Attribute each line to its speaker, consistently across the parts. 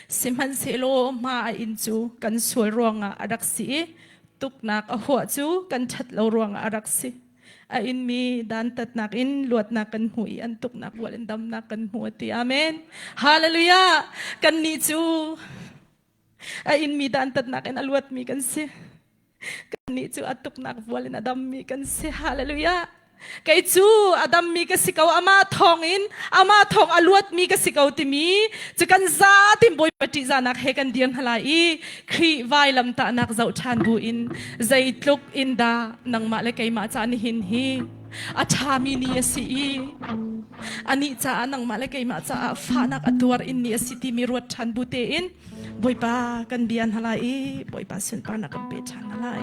Speaker 1: Sihmanhsehlaw hma a inn cu kan sual ruangah a rak si i tuknak a huah cu kan ṭhat lo ruangah a rak si. A inmi dantatnak in luatnak kan hmu i an tuknak bual in damnak kan hmu a ti. Amen. Hallelujah. Kannih cu a inmi dantatnak in a luatmi kan si. Kannih cu a tuknak vual in a dammi kan si. Hallelujah. Kei cu a dammi ka si ko, amah thawngin, amah thawng a luatmi ka si ko timi cu kan zatin Bawipa ṭihzahnak he kan dir hna lai i Khrih vailamtahnak zoh ṭhan bu in zeitluk in dah nangmah le keimah ca nihin hi a ṭhami ni a si i anih caah nangmah le keimah caah fahnak a tuar in ni a si timi ruat ṭhan bu tein Bawipa kan bia hna lai i Bawipa sunparnak kan pe ṭhan hna lai.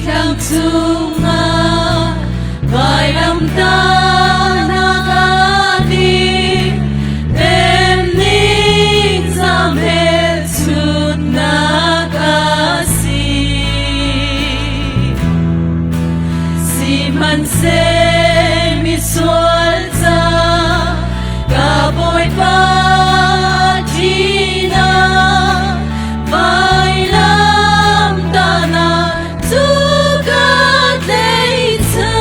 Speaker 2: Tlang cungah vailamtahnak a ding, temning hmelchunhnak a si. Sihmanhseh misual ca ka Bawipa ṭihnak vailamtahnak cu ka tleichan.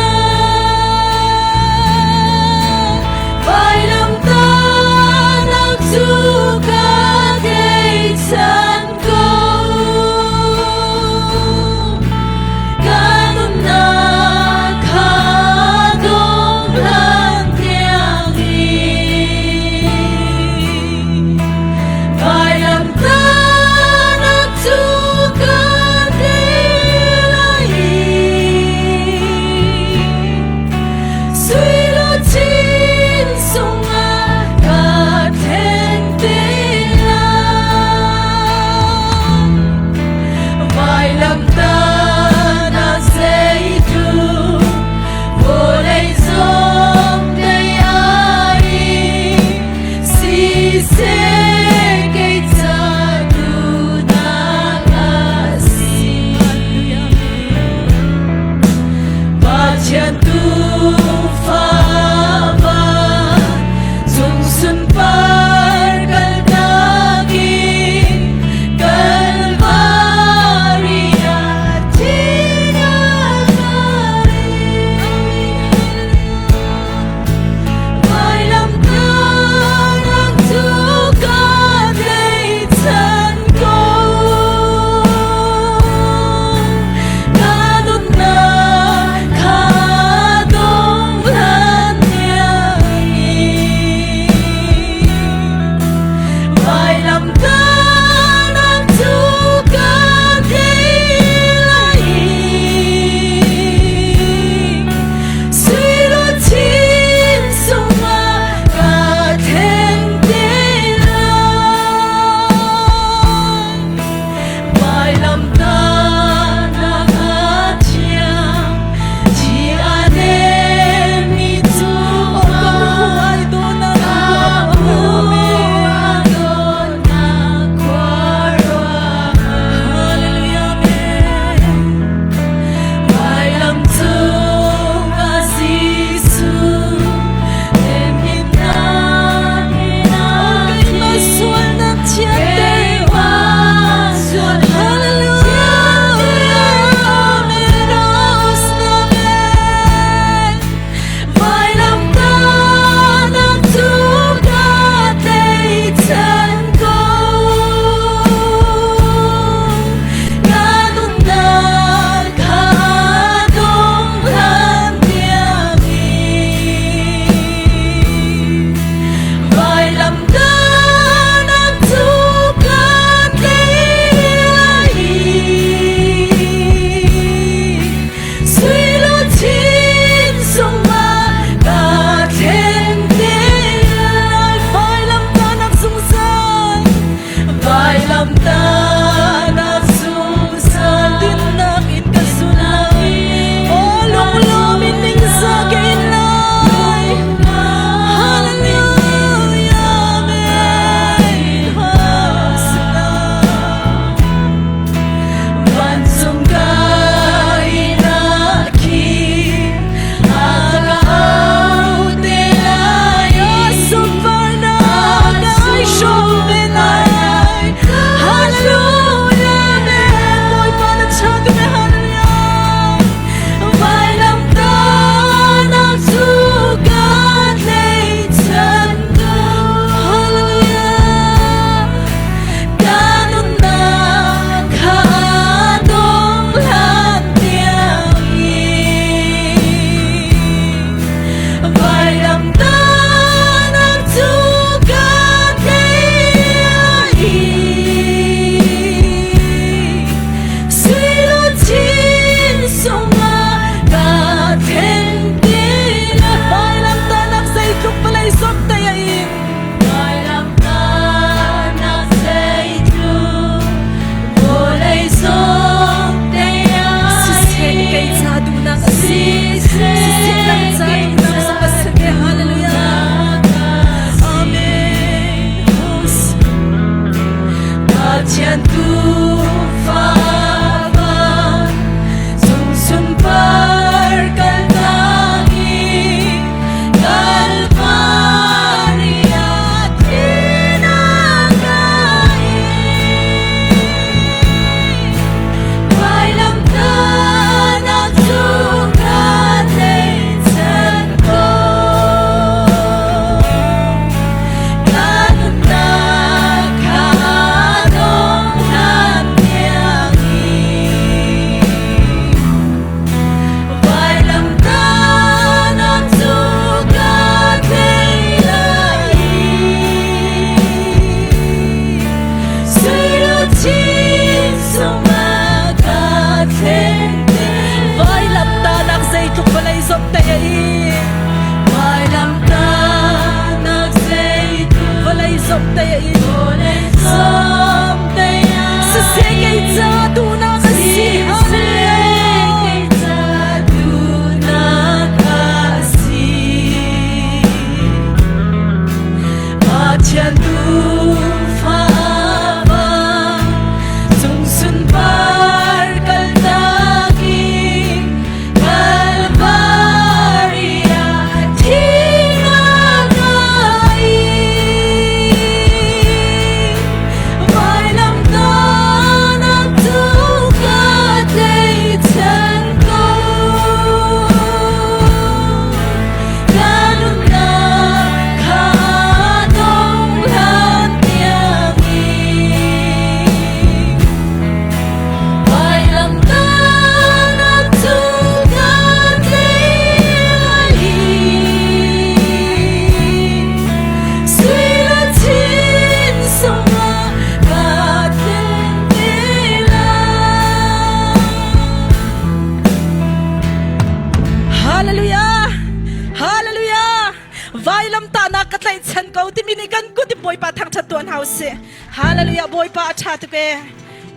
Speaker 1: ko timi nih kan kut in Bawipa thangṭhat tuan hau sih. Hallelujah Bawipa a ṭha tuk ee.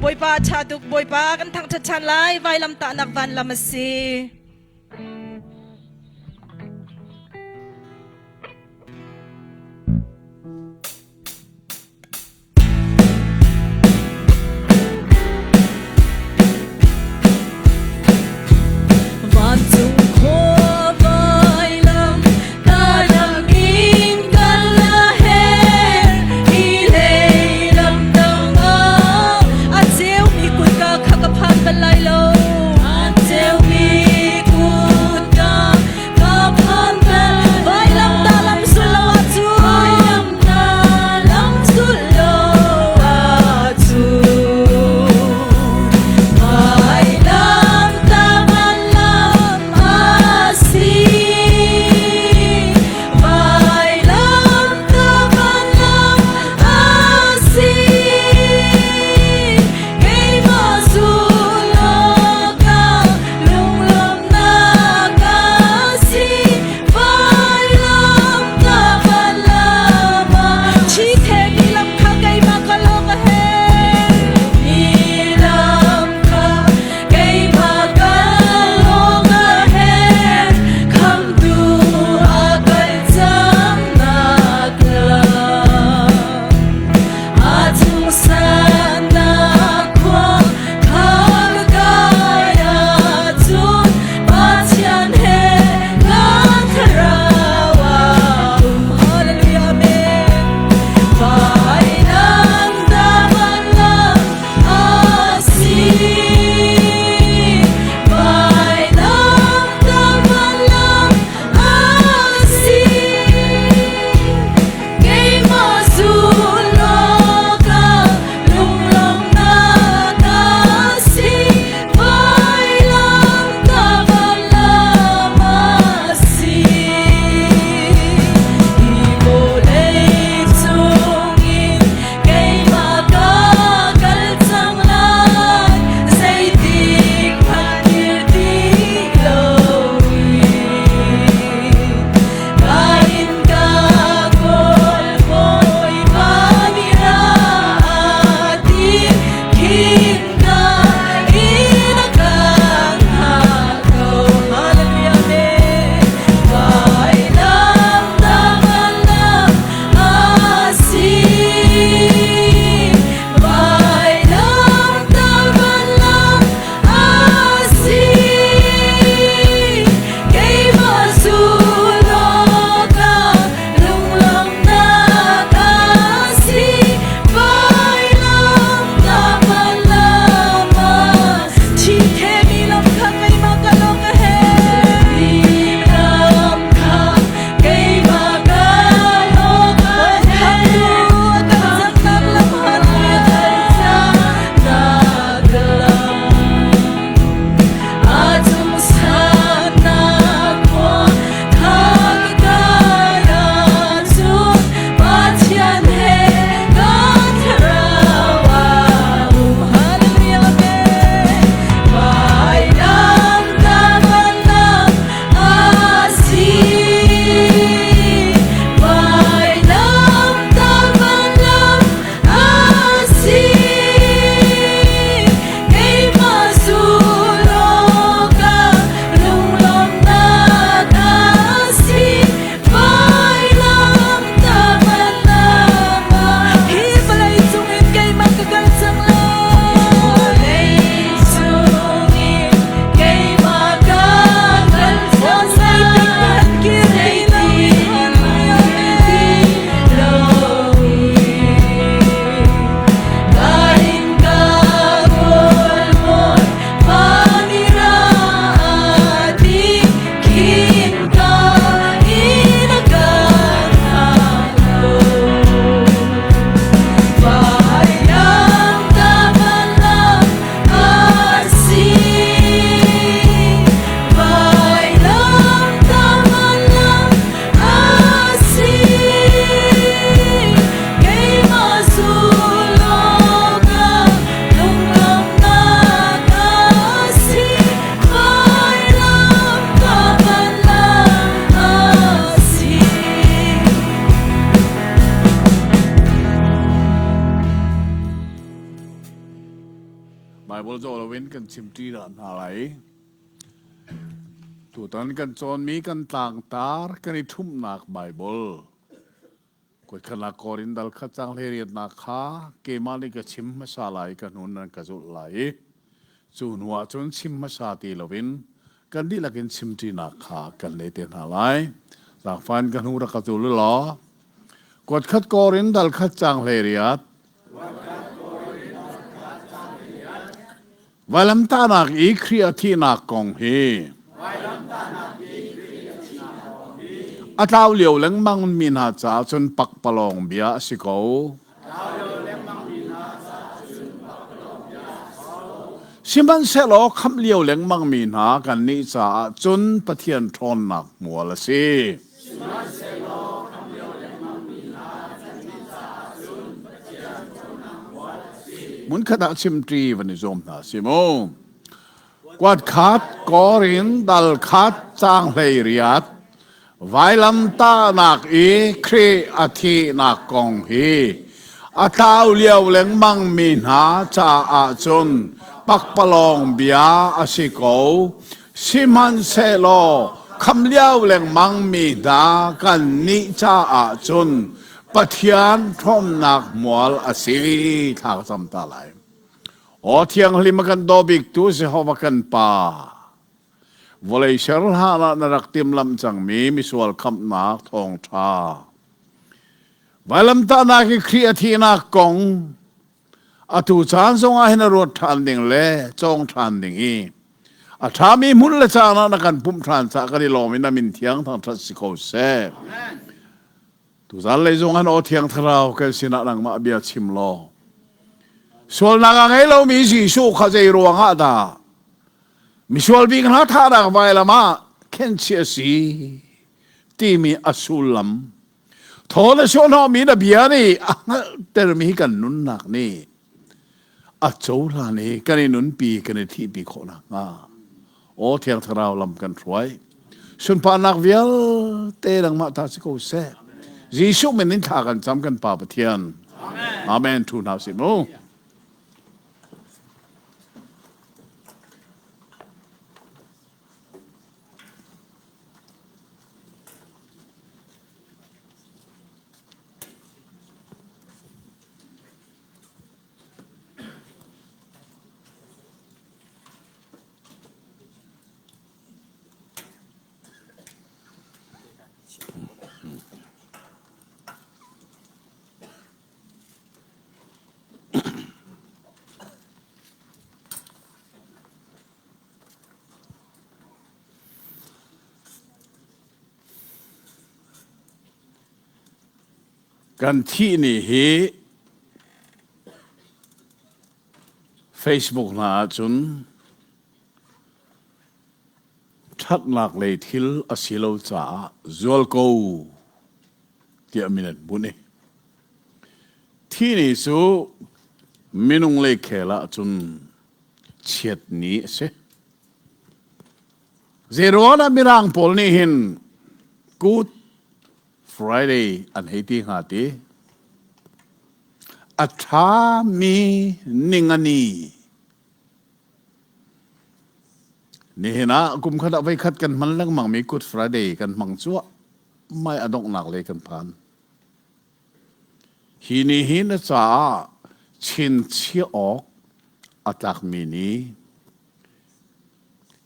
Speaker 1: Bawipa a ṭha tuk. Bawipa kan thangṭhat ṭhan lai. Vailam tahnak vanlam a si.
Speaker 2: Vancung khua vailam ta in kan la her hi lei lam dang ah
Speaker 1: A ceumi kutka kha ka phan bal lai lo.
Speaker 2: A ceumi.
Speaker 3: kan chimṭi dah hna lai. Tutan kan cawnmi kan tlangtar kan i ṭhumhnak Baibal Kuatkhatnak Korin dal khat cang hleiriatnak kha keimah nih ka chim hmasa lai ka hnu nan ka zulh lai i cu hnu ah cun chim hmasa ti loin kan dihlak in chimṭinak kha kan leh te hna lai. Zaangfah in ka hnu rak ka zul u law kuatkhat Korin dal khat cang hleiriat Vailamtahnak i Khrih a thihnak kong hi a tlau lio lengmang mi hna caah cun pakpalawng bia a si ko. Sihmanhsehlaw khamh lio lengmang mi hna kannih caah cun Pathian ṭhawnnak hmual a si. Hmunkhat ah chimṭi van i zuam hna si mu. Kuat khat Korin dal khat caang hlei riat vailamtahnak i Khrih a thihnak kong hi a tlau lio lengmang mi hna caah cun pakpalawng bia a si ko. Sihmanhsehlaw kham lio lengmang mi hna kannih caah cun Pathian ṭhawmnak mual a si thla ka cam ta lai. Aw thianghlim a kan daw biktu Jehovah kan Pa, vawlei ser hlan ah na rak timhlamh cangmi misual khamhnak thawngṭha. Vailamtahnak i Khrih a thihnak kong atu caan zongah hin a ruat ṭhan ding le cawng ṭhan ding i a ṭhami hmun le caan ah na kan pumh ṭhan caah kan i lawm i na min thiang thangṭhat si ko seh. Tuzan lei zong an aw thiang thlarau kan sinah nangmah bia chim law sualnak a ngei lomi Jesuh kha zei ruang ah dah misual bik hna thahnak vailam ah khenchih a si timi a sullam thaw na suahhnawhmi na bia nih a hngalhtermi kan nunnak nih a cohlan i kan i nunpi kan i thihpi khawh nakhnga aw thiang thlarau lam kan hruai sunparnak vialte nangmah ta si ko seh Jesuh min in thla kan cam kan Pa Pathian Amen thu hna sih mu Kan thih ni hi Facebook hna ahcun ṭhatnak lei thil a si lo caah zualko tiah min an bunh i thi ni cu minung lei khel ahcun chiat ni a si. Zeiruang ah Mirang pawl nih hin Good Friday an hei ti hnga ti? A ṭhami ningani. Nihin ah kum khat ah voikhat kan hman lengmangmi Good Friday kan hmang cuah mai a donghnak lei kan phan. Hi ni hi na caah chinchiah awk a tlakmi ni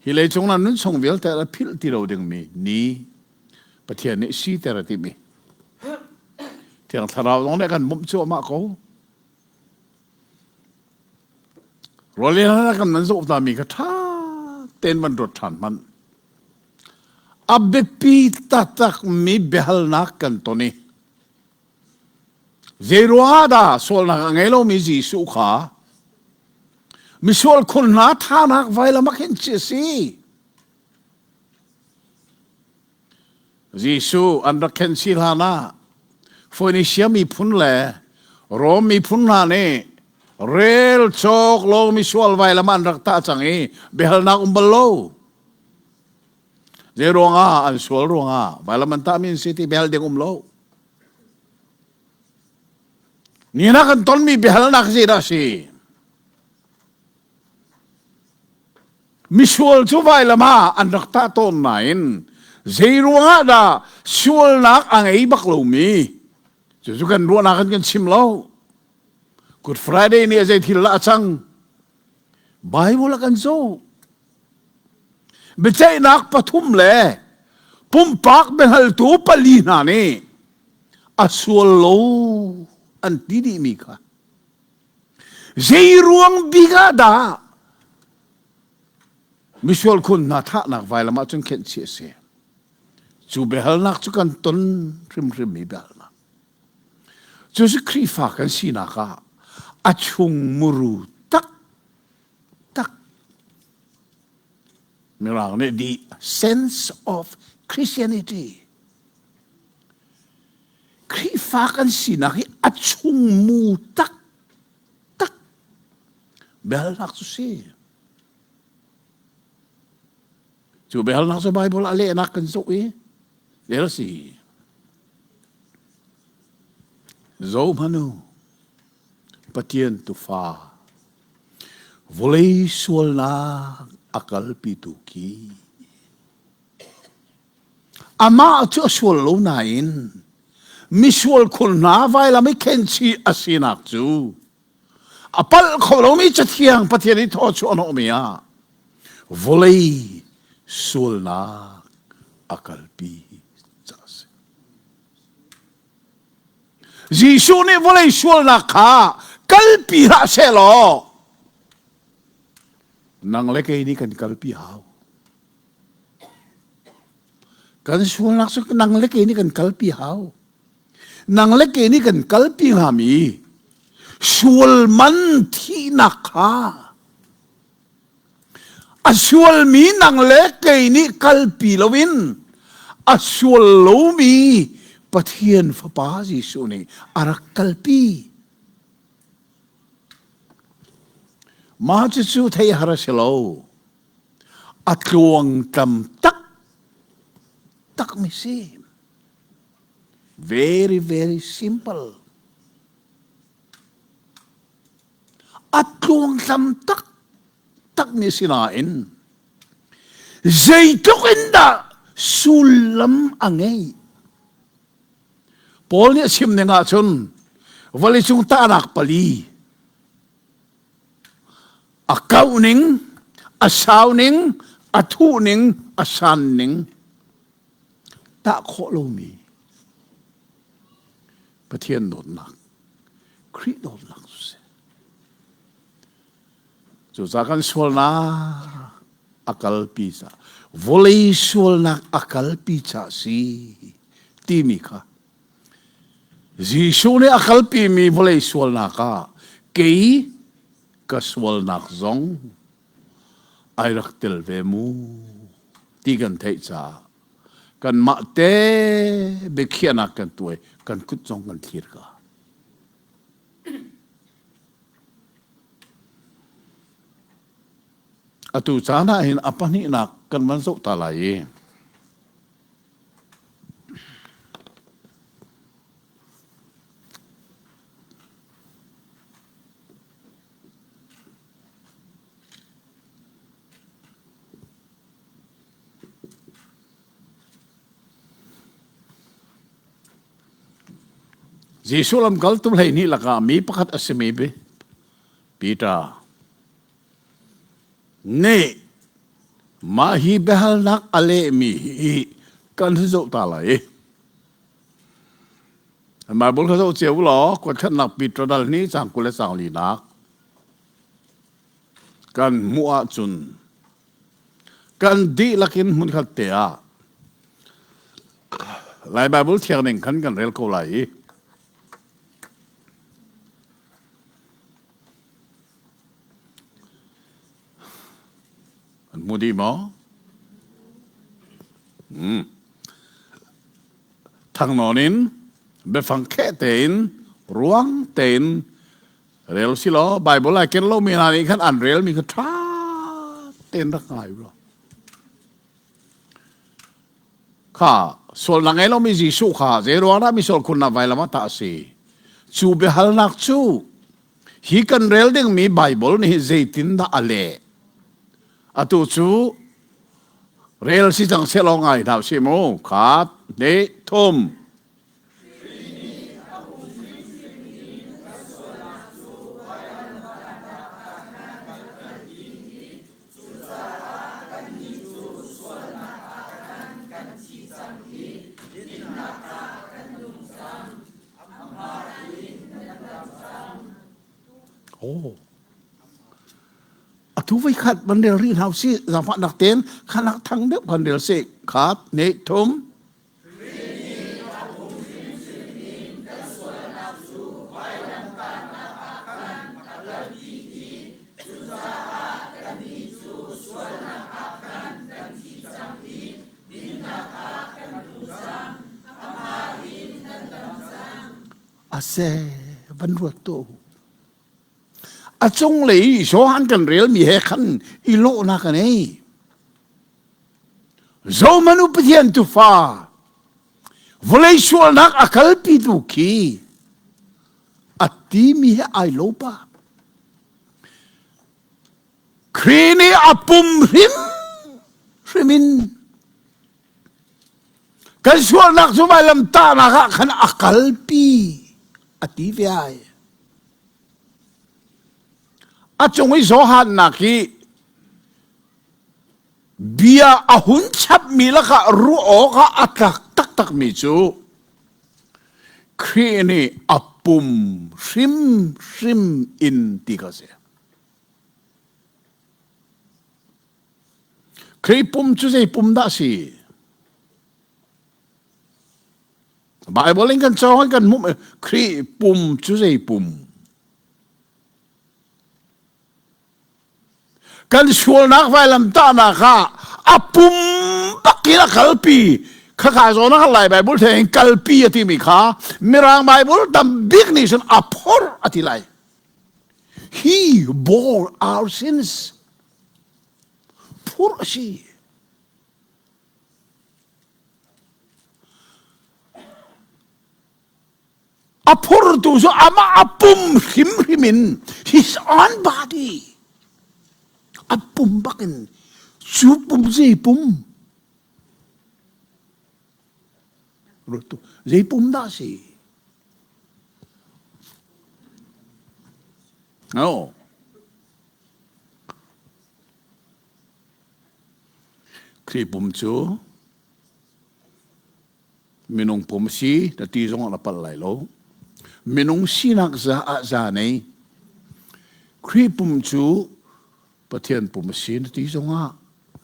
Speaker 3: Hi leicung na nun chung vialte a philh ti lo dingmi ni Pathian nih siter a timi. Thiang Thlarau zong nih kan bawmh cuahmah ko. Rualin hna kan nan zoh ta mi kha ṭha tein van ruat ṭhan hmanh. A biapi taktak mi biahalnak kan ton i Zeiruangah dah sualnak a ngei lomi Jesuh kha misual khun hna thanak vailam ah khin ci a si? Jesuh an rak khen si hlan ah Phoenisia miphun le Rom miphun hna nih rel cawk lo misual vailam an rak tah cang i biahalnak um bal lo. Zei ruangah an sual ruangah vailam an tahmi an si ti biahal ding um lo. Ni na kan tonmi biahalnak zeidah a si? Misual cu vailam ah an rak tah tawn nain zei ruangah dah sualnak a ngei bak lomi cucu kan ruahnak in kan chim lo. Good Friday nih a zei thil dah a cang? Bible a kan zoh. Biaceihnak pathum le pumpak biahaltu pali hna nih a sual lo an ti dihmi kha zei ruang bik ah dah misual khun hna thahnak vailam ah cun khenh chih a si. Cu biahalnak cu kan ton hrimhrimmi biahalnak. Cu si Khrihfa kan sinak ah a chung muru tak tak Mirang nih the sense of Christianity. Khrihfa kan sinak hi a chung mu tak tak biahalnak cu si. Cu biahalnak cu Bible a lehnak kan zoh i del si. Zohmanu Pathian tufa vawlei sualnak a kalpitu khi amah cu a sual lo nain misual khun hna vailam i khenchih a sinak cu a palh kho lomi cathiang Pathian i thaw chuah hnawhmi ah vawlei sualnak a kalpi ca a si. Jesuh nih vawlei sualnak kha kalpi hlah sehlaw nang le kei nih kan kalpi hau. Kan sualnak cu nang le kei nih kan kalpi hau. Nang le kei nih kan kalpi hngami sual man thihnak kha A sualmi nang le kei nih kalpi loin a sual lomi Pathian Fapa Jesuh nih a rak kalpi. Mah cucu theih har a si lo. A tluangtlam tak takmi si. Very, very simple. A tluangtlam taktakmi si nain zeitluk in dah sullam a ngeih. Paul nih a chim ning ahcun vawleicung tahnak pali a kauh ning, a sau ning, a thuh ning, a san ning tah khawh lomi Pathian dawtnak Khrih dawtnak cu si. Cucaah kan sualnak a kalpi ca vawlei sualnak a kalpi ca si timi kha Jesuh nih a kalpimi vawlei sualnak ah kei ka sualnak zong ai rak tel ve mu ti kan theih caah kanmah te biakhiahnak kan tuai kan kut zong kan thlir ka. Atu caan ah hin a pahnihnak kan van zoh ta lai i Jesuh lamkaltu 12 lakah mi pakhat a simi Peter nih mah hi biahalnak a lehmi hi kan zoh ta lai. Bible kha zoh cio law kuatkhatnak Peter dal ni cang 20 le cang linak kan hmuh ahcun Kan dihlak in hmunkhat te ah Lai Bible thiang ning khan kan rel ko lai i an hmu dih maw? Hmm. Thangnawn in biafang kheh tein ruang tein Rel si law Bible ai ken lomi hna nih khan an relmi kha ṭha tein rak ngai u law. Kha sualnak ngei lomi Jesuh kha zei ruang dah misual khunnak vailam ah tah a si? Cu biahalnak cu hi kan rel dingmi Bible nih zeitindah a leh? Atu cu rel si cang seh law ngai hna usih mu. Khat, hnih, thum. Oh. Atu voi khat van rel rih hna usih zaangfahnak tein khanak thang deuh kan rel sih. Khat, hnih, thum. A se van ruat tu. A cunglei Johan kan relmi he khan i lawhnak a nei. Zomanu Pathian tufa vawlei sualnak a kalpitu khi a timi he ai lo pa. Khrih nih a pum hrim hrim in kan sualnak cu vailam tahnak ah khan a kalpi a ti ve ai. A cung i Johan-nak hi bia a hun chapmi lakah ruah awkah a tlak taktakmi cu Khrih nih a pum hrimhrim in ti kha a si. Khrih pum cu zei pum dah a si? Bible in kan cawng i kan hmuh Khrih pum cu zei pum? Kan sualnak vailamtahnak ah a pum bak in a kalpi. Khaka zawn ah Lai Bible theng kalpi a timi kha Mirang Bible tam bik nih cun a phorh a ti lai. He bore our sins. Phurh a si. A phurtu cu amah a pum hrimhrim in his own body a pum bakin cu pum zei pum zei pum dah si no Khrih pum cu Minung pum si na ti zongah na palh lai lo. Minung sinak za ah za nei. Khrih pum cu Pathian pum a si na ti zongah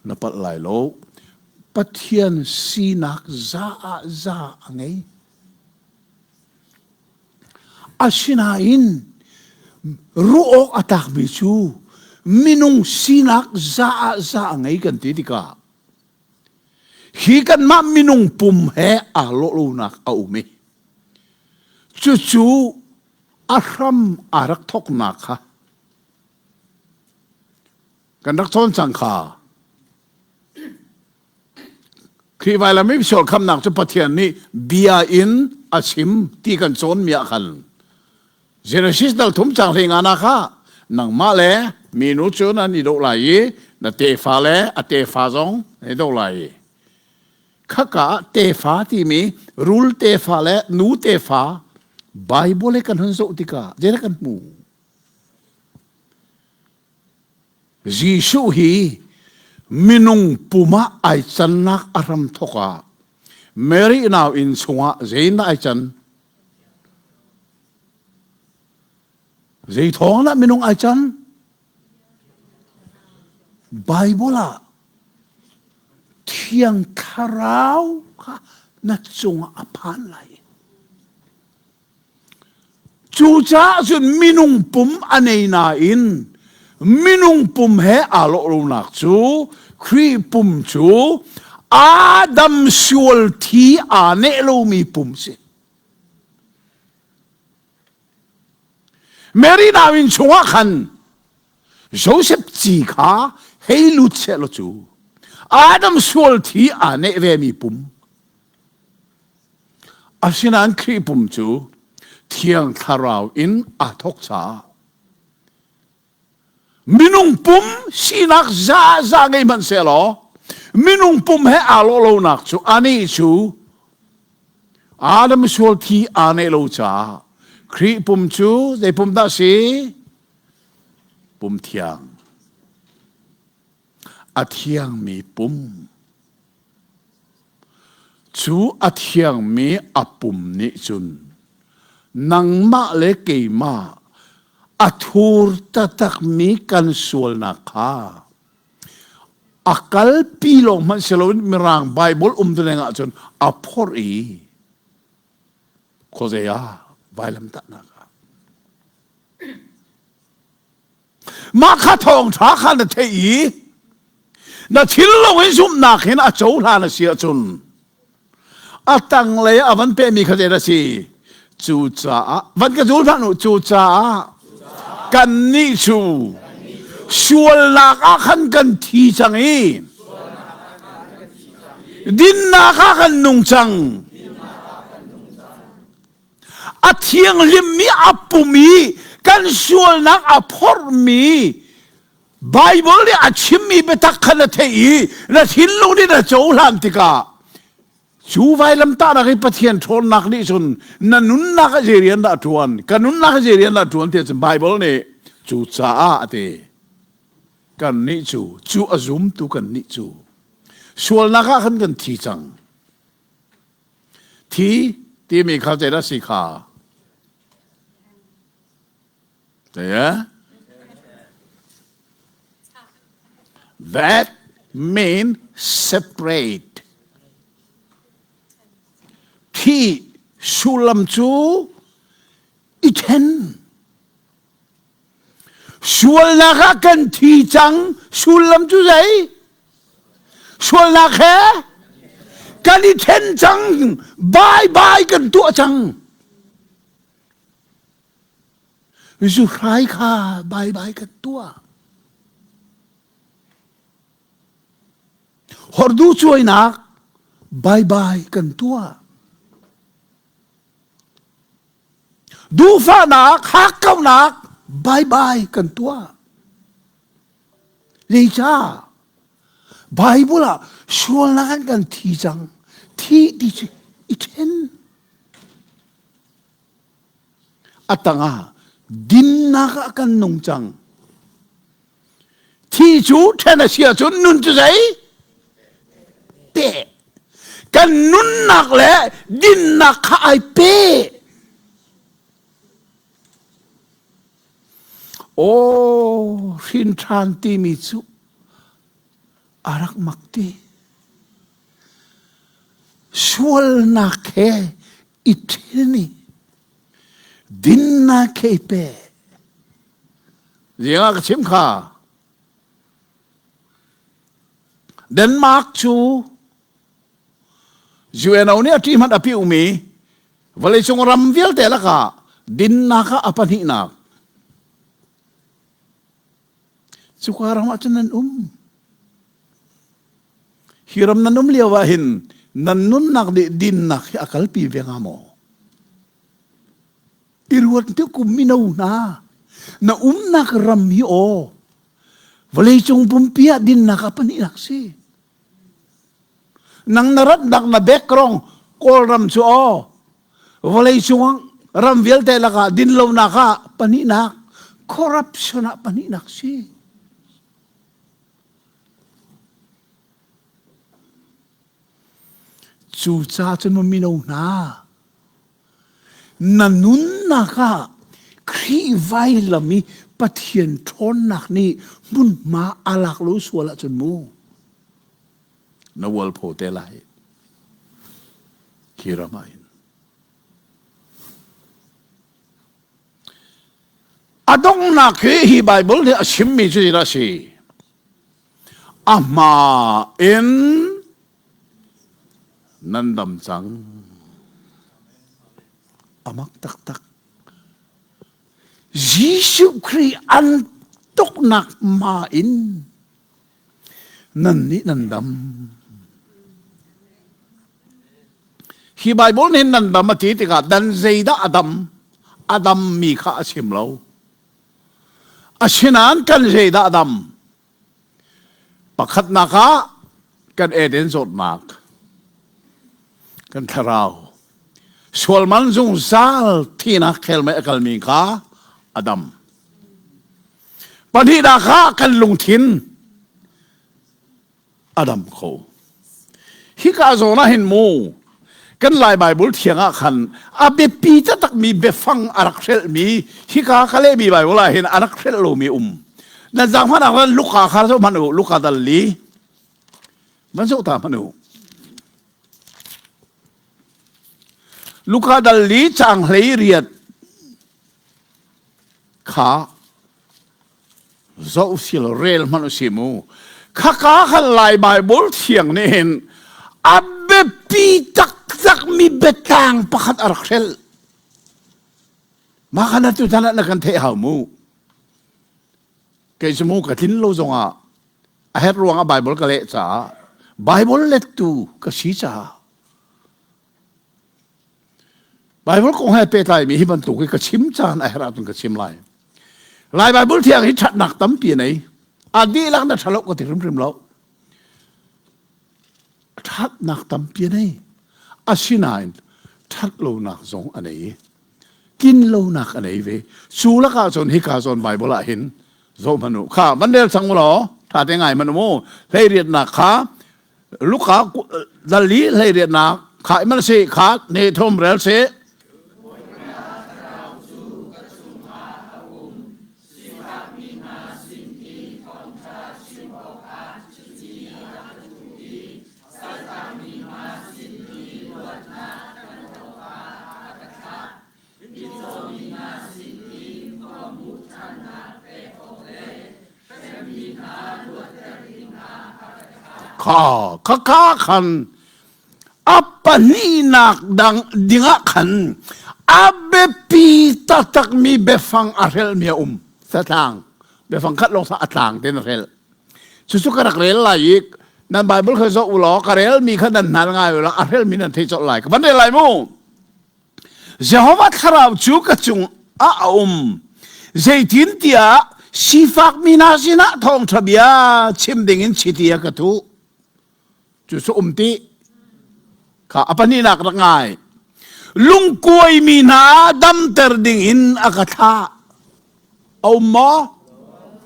Speaker 3: na palh lai lo. Pathian sinak za ah za a ngei. Asinain ruah awk a tlakmi cu minung sinak za ah za a ngei kan ti tikah Hi kanmah minung pum he aa lawh lonak a um i cucu a hram aa rak thawknak kha kan rak cawn cang kha. Khrih vailam i sual khamnak cu Pathian nih bia in a chim ti kan cawnmi ah khan Genesis dal thum cang hlei nga na kha nangmah le minu cu nan i doh lai i na tefa le a tefa zong nan i doh lai i khaka ah tefa timi rul tefa le nu tefa Bible kan hun zoh tikah zeidah kan hmu Jesuh hi minung pum ah ai cannak a hram thawk ah Mary nau inn chungah zeidah ai can Zei thawng dah minung ai can? Bible ah Thiang Thlarau kha na cungah a phan lai. Cucaah cun minung pum a nei nain minung pum he aa lawh lonak cu Khrih pum cu Adam sual thi aa neh lomi pum si. Mary nauinn chungah khan Joseph ci kha hei lut seh law cu Adam sual thi aa neh vemi pum asinain Khrih pum cu Thiang Thlarau in aa thawk caah. Minung pum sinak za za ngei hmanh sehlaw minung pum he aa lawh lonak cu anih cu Adam sual thi aa neih lo caah Khrih pum cu zei pum dah si? Pum thiang. A thiangmi pum. Cu a thiangmi a pum nih cun nangmah le keimah a thur taktakmi kan sualnak kha a kalpi lawng hmanh si loin Mirang Baibal umtuning ahcun a phorh i khuazei ah vailamtahnak ah Mah kha thawngṭha kha na theih i na thinlung in zumhnak hin a cohlan a si ahcun a tanglei a van pehmi kha zei a si? Cucaah van ka zul hlah u cucaah kannih cu sualnak ah khan kan thi cang i dinnak ah kan nung cang. A thianghlimmi a pum i kan sualnak a phorhmi Baibal nih a chimmi biatak kha na theih i na thinlung nih na cohlan tikah cu vailamtahnak i Pathian ṭhawnnak nih cun na nunnak ah zei rian dah a ṭuan ka nunnak ah zei rian dah a ṭuan tiah cun Baibal nih cucaah a ti kannih cu cu a zumtu kannih cu sualnak ah khan kan thi cang Thi timi kha zeidah si kha? Yeah? That mean separate. Thi sullam cu i then. Sualnak ah kan thi cang. Sullam cu zei? Sualnak he kan i then cang. Bye bye kan tuah cang. Zuhrai kha bye bye kan tuah. Hordu cuainak bye bye kan tuah. Duhfahnak, hakkauhnak, bye-bye kan tuah. Zeicah? Bible ah sualnak an kan thi cang. Thi ti cu i ṭhen. A tangah dinnak ah kan nung cang. Thi cu ṭhen a si ahcun nun cu zei? Pe. Kan nunnak le dinnak kha ai pe. Aw, hrin ṭhan timi cu a rak mak ti. Sualnak he i ṭhen i dinnak he i pe. Ziangah ka chim kha. Denmark cu UNO nih a ṭih hmanh a piumi vawleicung ram vialte lakah dinnak ah a pahnihnak. Cuka ram ah cun nan um. Hi ram nan um lio ah hin nan nunnak nih dinnak hi a kalpi ve hnga maw? I ruat te kum mino hna na umnak ram hi aw vawleicung pumpi ah dinnak a pahnihnak si. Nang na ratnak na background Kawlram cu aw vawleicung ram vialte lakah dinlonak ah pahnihnak corruption ah pahnihnak si. Cucaah cun mino hna Na nunnak ah Khrih vailam i Pathian ṭhawnnak nih hmunhma a lak lo sual ahcun mu na ualpho te lai. Hi ram ah hin. A donghnak hi hi Bible nih a chimmi cu zeidah a si? A hma in nan dam cang. A mak taktak. Jesuh Khrih an tuknak ma in nan nih nan dam. Hi Bible nih nan dam a ti tikah dan zeidah a dam? A dammi kha a chim lo. Asinain kan zeidah dam? Pakhatnak ah kan Eden zawtnak, kan thlarau, sualman zungzal thinak khelmei a kalmi kha a dam. Pahnihnak ah kan lungthin a dam kho. Hika zawn ah hin mu kan Lai Bible thiang ah khan a biapi taktakmi biafang a rak hrelhmi hika ka lehmi Bible ah hin a rak hrelh lomi um. Nan zaang hmanh ah khan Luka kha zoh hmanh u, Luka dal li. Van zoh ta hmanh u. Luka dal li caang hlei riat kha zoh sil rel hmanh u si mu khaka khan lai bible thiang nih hin a biapi taktak mi biatlang pakhat a rak hrelh mah khan atu tan ah na kan theih hau mu kei cu mu ka tlin lo zongah a herh ruangah bible ka leh caah bible lettu ka si caah Bible kong he pehtlaimi hi bantuk hi ka chim caan a herh ahcun ka chim lai. Lai Bible thiang hi ṭhatnak tampi a nei. A dihlak na ṭhalo ka ti hrimhrim lo. Ṭhatnak tampi a nei. Asinain ṭhatlonak zong a nei. Tlinlonak a nei ve. Cu lakah cun hika zawn Bible ah hin zoh hmanh u. Kha van rel cang u law ṭha te ngai hmanh u mu. Hleiriatnak kha Luka dal li hleiriatnak kha imal si kha ne thom rel si. Kha khakha khan a pahnihnak dang dingah khan a biapi taktakmi biafang a hrelhmi a um. Satlang biafang khat lawng a tlang tein a hrelh. Cucu ka rak rel lai i nan Bible kha zoh u law ka relmi kha nan hnal ngai u law a hrelmi nan thei colh lai. Ka van rel lai mu. Jehovah thlarau cu ka cung ah a um. Zeitintiah sifakmi hna sinah thawngṭha bia chim dingin chiti a ka thuh. Cu cu um ti. Kha a pahnihnak rak ngai. Lungkuaimi hna damter dingin a ka thlah. A um maw?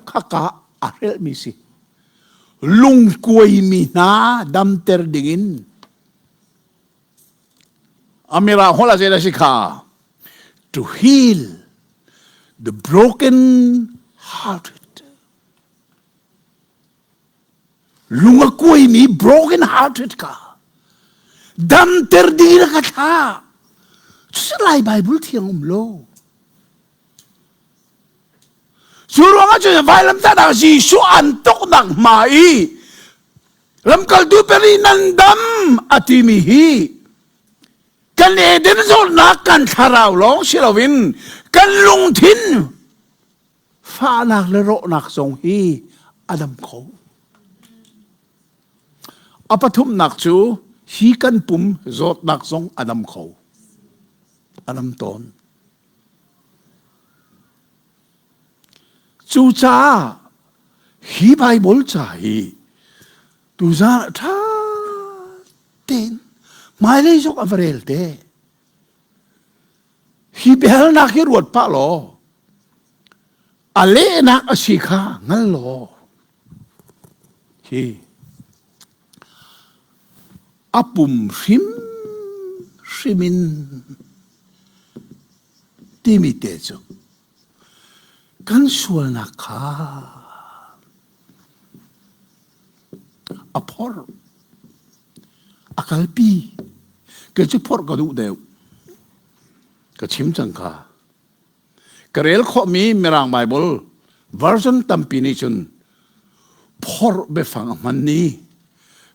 Speaker 3: Khaka a hrelhmi si. Lungkuaimi hna damter dingin Amira holh ah zeidah a si kha? To heal the broken hearted. Lung a kuaimi broken hearted ka damter ding in ka thlah. Cucu Lai Bible thiang um lo. Cu ruangah cun vailamtahnak Jesuh an tuknak hma i Lamkaltu peri nan dam a timi hi kan Eden zawtnak kan thlarau lawng si loin kan lungthin fahnak le rawhnak zong hi a dam kho. A pathumnak cu hi kan pum zawtnak zong a dam kho. A dam tawn. Cucaah hi Baibal ca hi tuzaan ah ṭha tein hmailei zong a va rel te. Hi biahalnak hi ruat pah law a lehnak a si kha hngal law hi a pum hrimhrim in timi te cu kan sualnak kha a phorh a kalpi kei cu phorh ka duh deuh ka chim cang kha ka rel khawhmi mirang bible version tampi nih cun phorh biafang a hman ni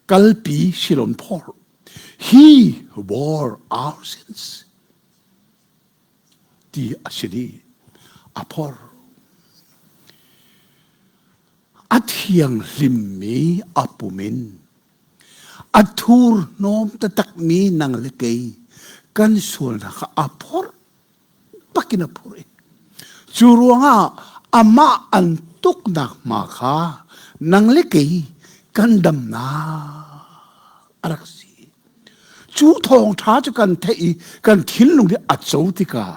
Speaker 3: kalpi silon phorh he bore our sins ti a si dih. A phor. A thianghlimmi a pum in a thurhnawm taktakmi nang le kei kan sualnak kha a phorh bakin a phorh i cu ruangah Amah an tuknak hma kha nang le kei kan damnak a rak si. Cu thawngṭha cu kan theih i kan thinlung hi a co tikah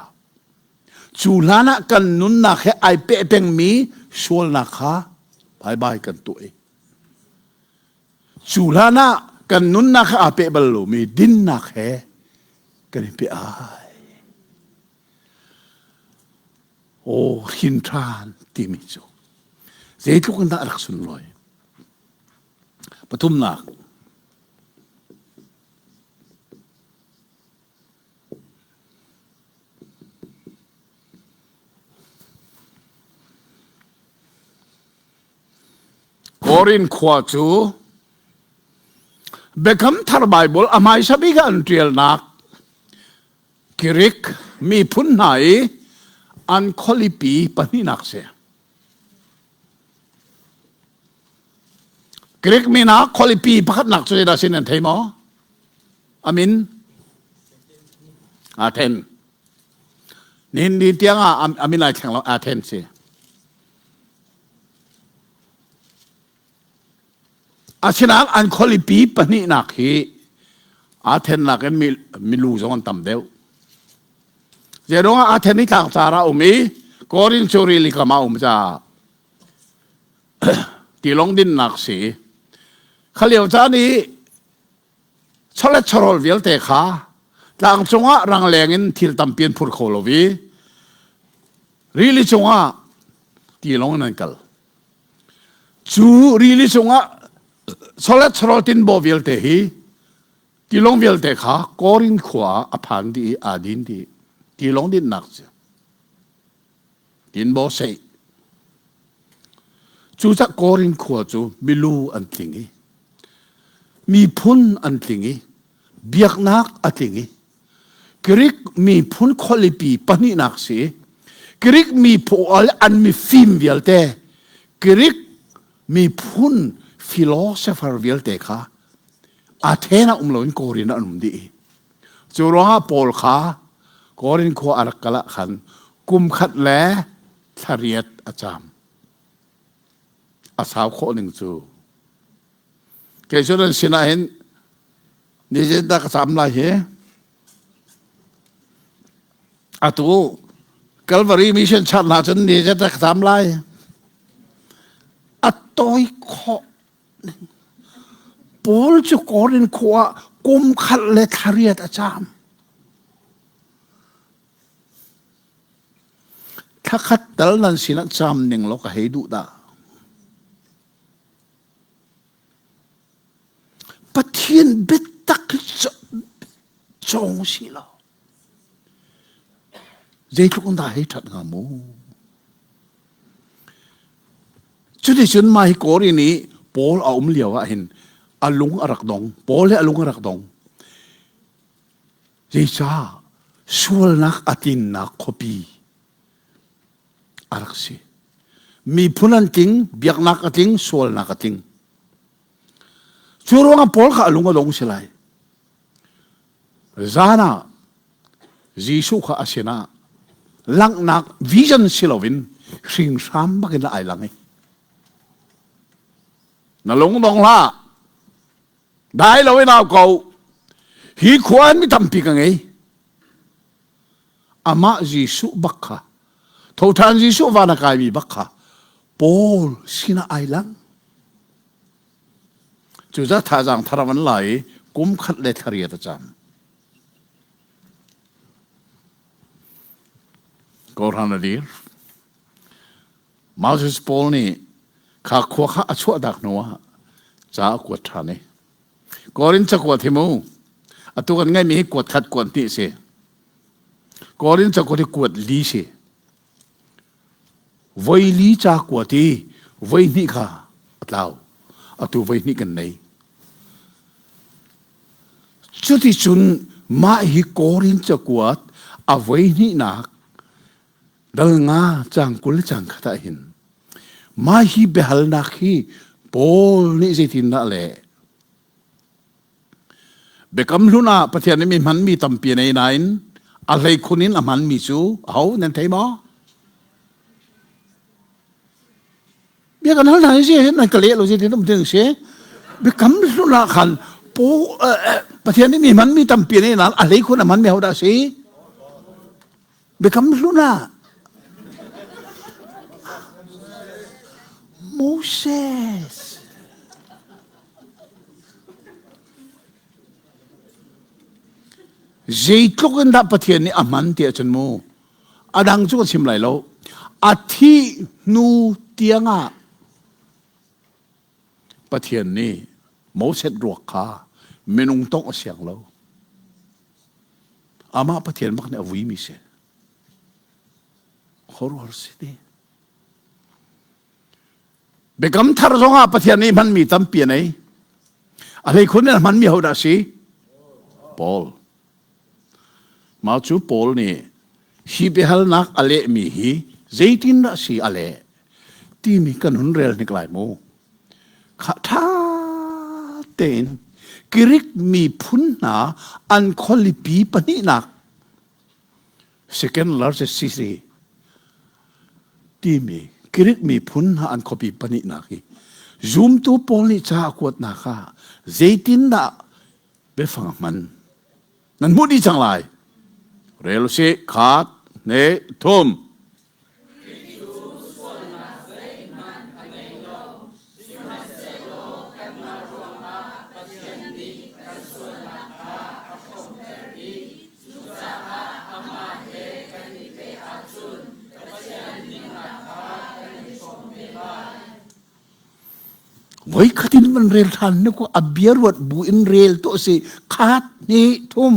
Speaker 3: cu hlan ah kan nunnak he ai peh pengmi sualnak kha bye bye kan tuah i cu hlan ah kan nunnak he aa peh bal lomi dinnak he kan i peh ai. Aw hrin ṭhan timi cu zeitluk in dah a rak sunlawi. Pathumnak, Korin khua cu Biakam Thar Baibal a hmaisa bik ah an ṭialnak Greek miphun hna i an khualipi pahnihnak si. Greek min ah khualipi pakhatnak cu zeidah sin an thei maw? A min? Athen. Nihin ni tiang ah a min ai thleng lo Athen si. Asinain an khualipi pahnihnak hi aa thennak in milu zong an tam deuh. Zeiruangah aa then i tlangcar ah um i Korin cu rili kam ah um caah tilawng dinnak si. Kha lio caan i chawlet chawhrawl vialte kha tlangcung ah rangleng in thil tampi an phur kho lo i rili cungah tilawng in an kal. Cu rili cungah chawlet chawhrawl tinbaw vialte hi tilawng vialte kha Korin khua ah a phan dih i aa din dih. Tilawng dinnak cu tinbaw seih. Cucah Korin khua cu milu an tling i miphun an tling i biaknak a tling i Greek miphun khualipi pahnihnak si. Greek miphun an mifim vialte Greek miphun philosopher vialte kha Athena um loin Korin ah an um dih. Cu ruangah Paul kha Korin khua a rak kal ah khan kum khat le thla riat a caam. A sau khawh ning cu. Kei cu nan sinah hin ni zeidah ka caam lai hi? Atu Calvary Mission Church hna cun ni zeidah ka caam lai? A tawi khawh Paul cu Korin khua ah kum khat le thla riat a caam. Thla khat tal nan sinah caam ning law ka hei duh dah. Pathian biatak hi cawng si lo. Zeitluk in dah hei ṭhat hnga mu? Cuticun mah hi Korin i Paul a um lio ah hin a lung a rak dong. Paul hi a lung a rak dong. Zeicah sualnak a tlinnak khuapi a rak si. Miphun an tling, biaknak a tling, sualnak a tling. Cu ruangah Paul kha a lung a dong si lai. Zan ah Jesuh kha a sinah langhnak vision si loin hringhram bakin ai lang i na lung dong hlah dai loin au ko hi khua in mi tampi ka ngei amah Jesuh bak kha thoṭhan Jesuh van a kaimi bak kha Paul sinah ai lang Cucaah thazaang thar an la i kum khat le thla riat a cam. Kawhhran a dir. Moses Paul nih kha khua kha a chuahtak hnuah ca a kuat ṭhan i Korin cakuat hi mu atu kan ngeihmi hi kuat khat kuat hnih si. Korin cakuat hi kuat li si. Voi li ca kuat i voi hnih kha a tlau. Atu voi hnih kan nei. Cuticun mah hi Korin cakuat a voi hnihnak dal nga cang 20 le cang khat ah hin mah hi biahalnak hi Paul nih zeitindah a leh? Biakam Hlun ah Pathian nih mi hmanmi tampi a nei nain a hleikhun in a hmanmi cu aho nan thei maw? Bia kan hal hna hi si nan ka leh lo si tin um ding si. Biakam hlun ah khan po Pathian nih mi hman mi tampi ne nan a hlei khun a hman mi ho dah si? Biakam hlun ah Moses. Zeitluk in dah Pathian nih a hman ti ahcun mu a dang cu ka chim lai lo a thih hnu tiangah Pathian nih Moses ruak kha minung tongh a siang lo amah Pathian bak nih a vuimi si khuaruahhar si ti Biakam thar zongah Pathian nih hmanmi tampi a nei. A hleikhun in a hmanmi hodah si? Paul. Mah cu Paul nih hi biahalnak a lehmi hi zeitindah si a leh timi kan hun rel hnik lai mu. Kha ṭha tein Greek miphun hna an khualipi pahnihnak second largest city timi Greek miphun hna an khuapi pahnihnak hi zumtu pawl nih ca a kuatnak ah zeitindah biafang a hman nan hmuh dih cang lai rel usih khat hne thum Voikhat in van rel ṭhan na ku a bia ruat bu in rel tuah si khat hnih thum.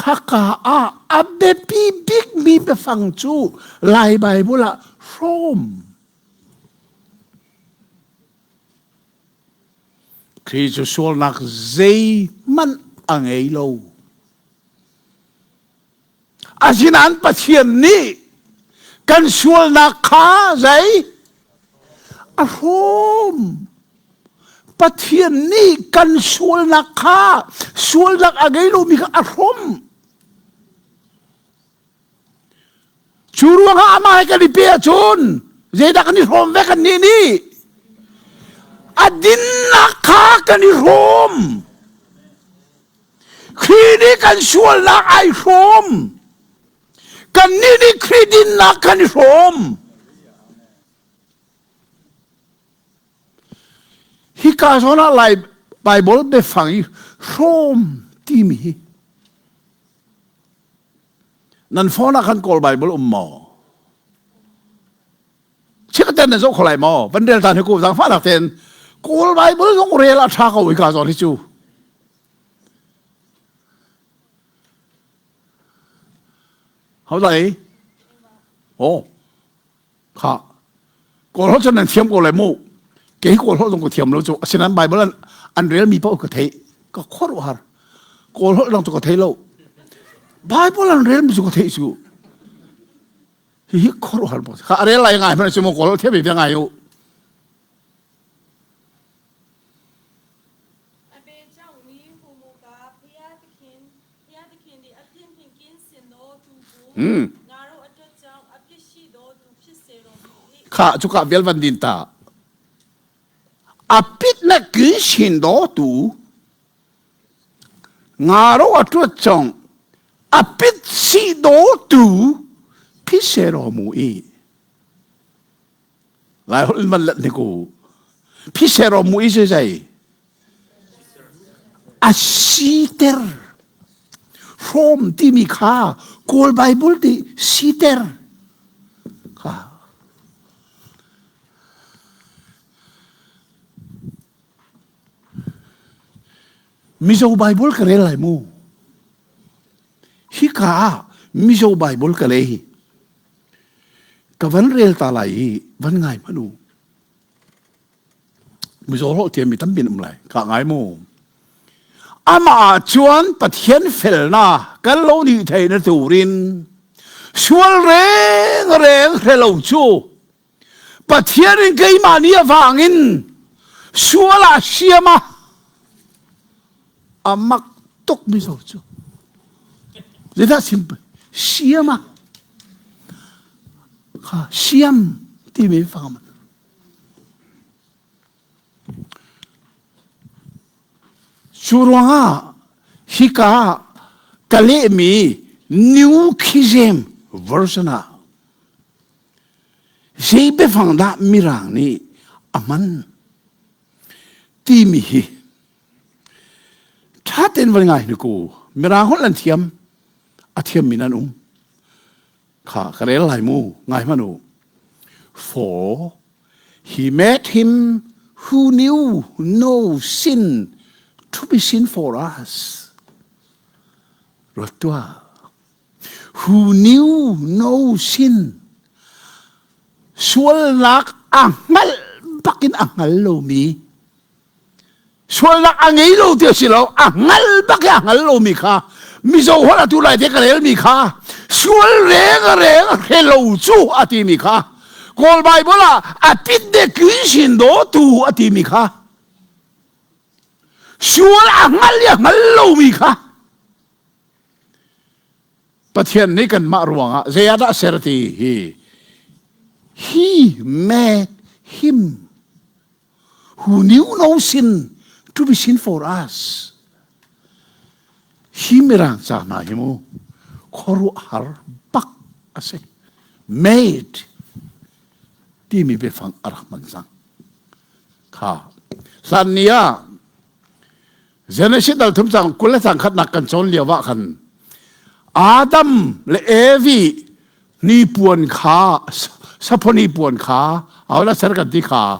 Speaker 3: Khaka ah a biapi bikmi biafang cu Lai Baibal ah hrawm. Khrih cu sualnak zeihmanh a ngei lo. Asinain Pathian nih kan sualnak kha zei a hrawm. Pathian nih kan sualnak kha sualnak a ngei lomi kha a hrawm. Cu ruangah amah he kan i pe ahcun zeidah kan i hrawm ve kan nih nih a dinnak kha kan i hrawm. Khrih nih kan sualnak ai hrawm. Kannih nih Khrih dinnak kan i hrawm. Hika zawn ah Lai Bible biafang i hrawm timi hi nan phone ah khan Kawl Bible um maw? Chikkhaten na zoh kho lai maw? Van rel tan hi ku zaangfahnak tein Kawl Bible zong rel a ṭha ko hika zawn hi cu. Ho dai? Oh. Kha. Kawl holh cun nan thiam ko lai mu. Kei kawl holh zong ka thiam lo cu. Asinain Bible an, an relmi paoh ka theih. Ka khuaruahhar. Kawl holh dang cu ka thei lo. Bible an relmi cu ka theih cu. Hihi khuaruahhar bak. Kha a rel lai ngai hmanh si mu kawl holh thiam ve ngai u. Kha cuka vial van din ta. A pit na kin sin do tu ngaro a tuat chong a pit si do tu phi se ro mu i Lai holh in van let ni ku phi se ro mu i se zai A siter. Hrawm timi kha Kawl Bible ti siter. Kha. Mizo Bible ka rel lai mu. Hika ah Mizo Bible ka le hi. Ka van rel ta lai i van ngai hmanh u. Mizaw hlawh thiammi tampi an um lai. Ka ngai mu. Amah ah cun Pathian felnak kan lo nih thei na turin. Sual reng reng hre lo cu Pathian in keimah nih a vang in sual ah siam ah a mak tuk mi zo cu. Zeidah simple? Siam ah kha siam timi fang Cu ruangah hika ka lehmi New King James Version ah zei biafang dah Mirang nih a hman timi hi ṭha tein van ngai hnik u. Mirang holh an thiam, a thiammi nan um. Kha ka rel lai mu, ngai hmanh u. For he made him who knew no sin to be sin for us. Ruat tuah. Who knew no sin. Sualnak a hngalh bakin a hngal lomi sualnak a ngei lo ti a si lo a hngal bak i a hngal lomi kha mizo holh atu lai te ka relmi kha sual reng a reng a hre lo cu a timi kha kawl bible ah a tit de kun sin do tu a timi kha sual a hngal i a hngal lomi kha Pathian nih kanmah ruangah zei ah dah ser ti hi he made him who knew no sin to be sin for us. Hi mirang ca hna hi mu khuaruahhar bak a si. Made timi biafang a rak hman cang. Kha hlan ni ah Genesis dal thum cang 20 le cang khatnak kan cawn lio ah khan Adam le Evi hnipuan kha saphoni puan kha ahodah ser kan ti kha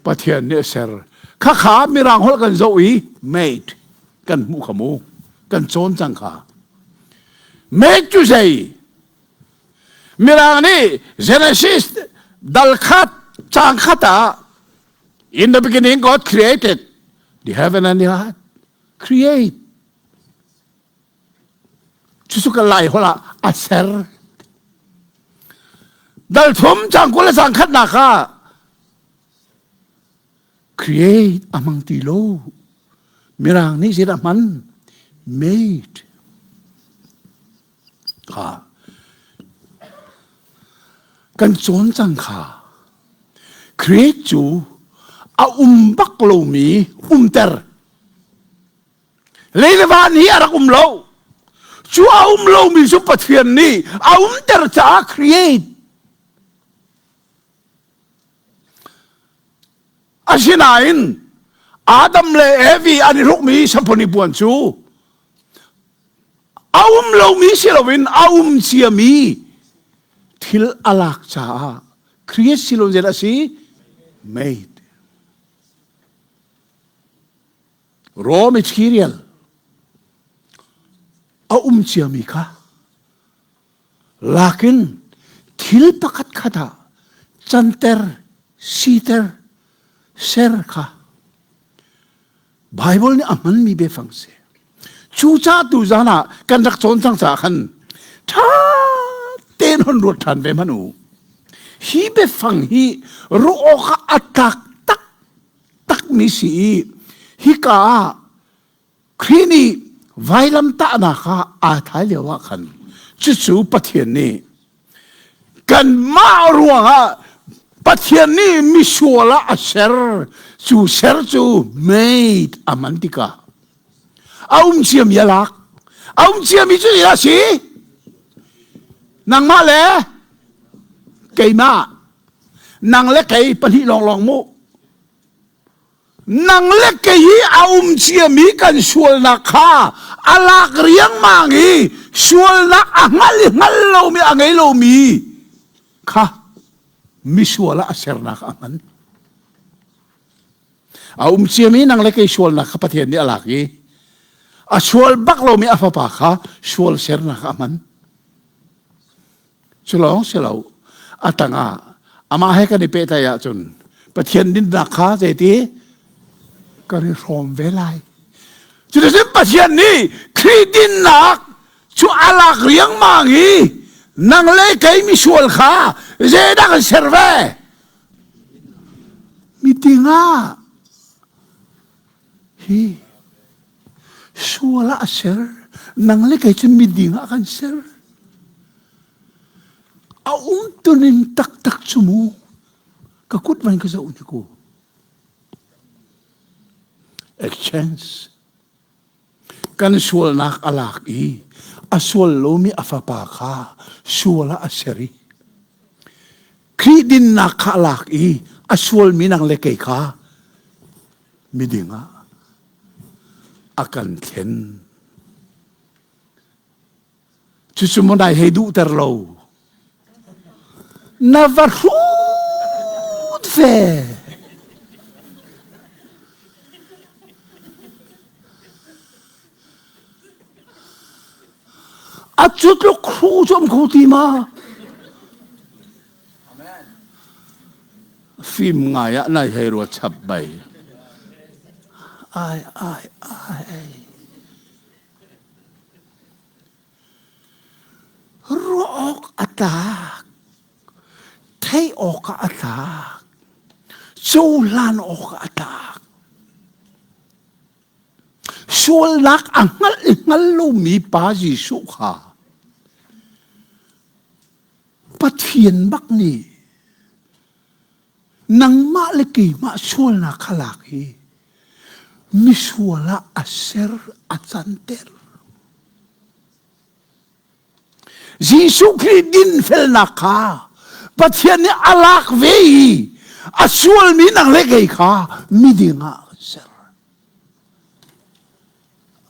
Speaker 3: Pathian nih a ser kha kha mirang holh kan zoh i mate kan hmuh kha mu kan cawn cang kha mate cu zei mirang nih Genesis dal khat cang khat ah In the beginning, God created the heaven and the earth. Create. Cucu ka lai holh ah a ser. Dal thum cang 20 le cang khatnak ah create a hmang ti lo. Mirang nih zeidah hman? Made. Kha. Kan cawn cang kha. Create cu a um bak lomi umter. Lei le van hi a rak um lo. Cu a um lomi cu Pathian nih a umter caah create. Asinain Adam le Evi an i hrukmi samphoni puan cu a um lomi si loin a um ciami thil a lak caah create si lo a si made raw material a um ciami kha lakin thil pakhat khat ah canter siter ser kha Bible nih a hmanmi biafang si. Cucaah tu zan ah kan rak cawn cang caah khan ṭha tein hon ruat ṭhan ve hmanh u. Hi biafang hi ruah awk ah a tlak tak takmi si i hika ah Khrih nih vailamtahnak ah aa thai lio ah khan cucu Pathian nih kanmah ruangah Pathian nih misual ah a ser cu ser cu made a man tikah a um ciami a lak a um ciami cu zeidah a si nangmah le keimah nang le kei pahnih lawnglawng mu Nang le kei hi a um ciami kan sualnak kha a lak riangmang i sualnak a hngal i hngal lomi a ngei lomi kha misual ah a sernak a hman. A um ciami nang le kei sualnak kha Pathian nih a lak i a sual bak lomi a fapa kha sual sernak a hman. Cu lawng si lo, a tangah amah he kan i pehtlaih ahcun Pathian dinnak kha zeiti kan i hrawm ve lai. Cuticun Pathian nih Khrih dinnak cu a lak riangmang i. Nang le kei misual kha zeidah kan ser ve? Miding ah hi sual ah a ser. Nang le kei cu miding ah kan ser. A umtuning taktak cu mu ka kut van ka zoh ni ku. Exchange. Kan sualnak a lak i a sual lomi a fapa kha sual ah a ser i Khrih dinnak kha a lak i a sualmi nang le kei kha miding ah a kan thlen. Cucu maw nai hei duhter lo. Na va hrut ve. A cu tluk hru cu um kho ti ma? Fim ngai ah nai hei ruat chap bai. Ai, ai, ai. Ruah awk a tlak, theih awkah a tlak, cohlan awkah a tlak. Sualnak a hngalh i hngal lomi pa Jesuh kha Pathian bak nih nangmah le keimah sualnak kha lak i misual ah a ser a canter. Jesuh Khrih dinfelnak kha Pathian nih a lak ve i a sualmi nang le kei kha miding ah a kan ser.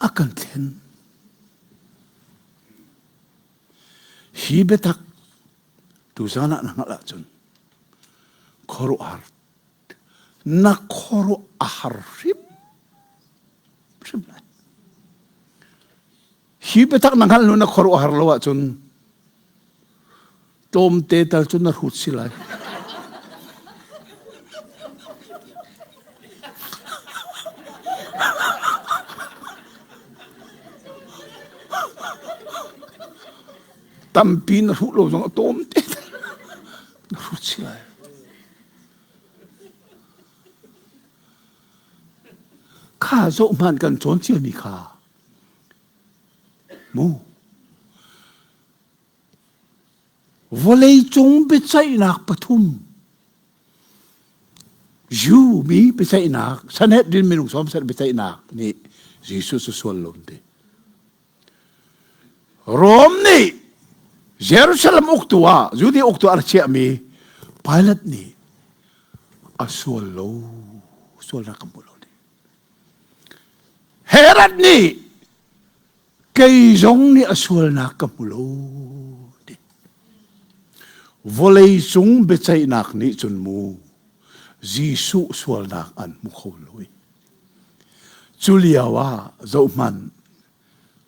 Speaker 3: A kan thlen. Hi biatak tuzan ah na hngalh ahcun khuaruahhar na khuaruah a har hrim hrim lai. Hi biatak na hngalh hnu na khuaruah har lo ahcun tlawmte tal cu na hrut si lai. Tampi na hruh lo zong a tlawmte na hrut si lai. Kha zoh hmanh kan cawn ciami kha Mu. Vawleicung biaceihnak pathum Jew mi biaceihnak Sanhedrin minung sawm sarih biaceihnak nih Jesuh cu sual lo an ti. Rom nih Jerusalem uktu ah Judea uktu ah a chiahmi Pilate nih a sual lo sualnak kan hmu lo ti. Herod nih kei zong nih a sualnak ka hmu lo ti. Vawlei cung biaceihnak nih cun mu Jesuh sualnak an hmu kho lo i. Cu lio ah zohhmanh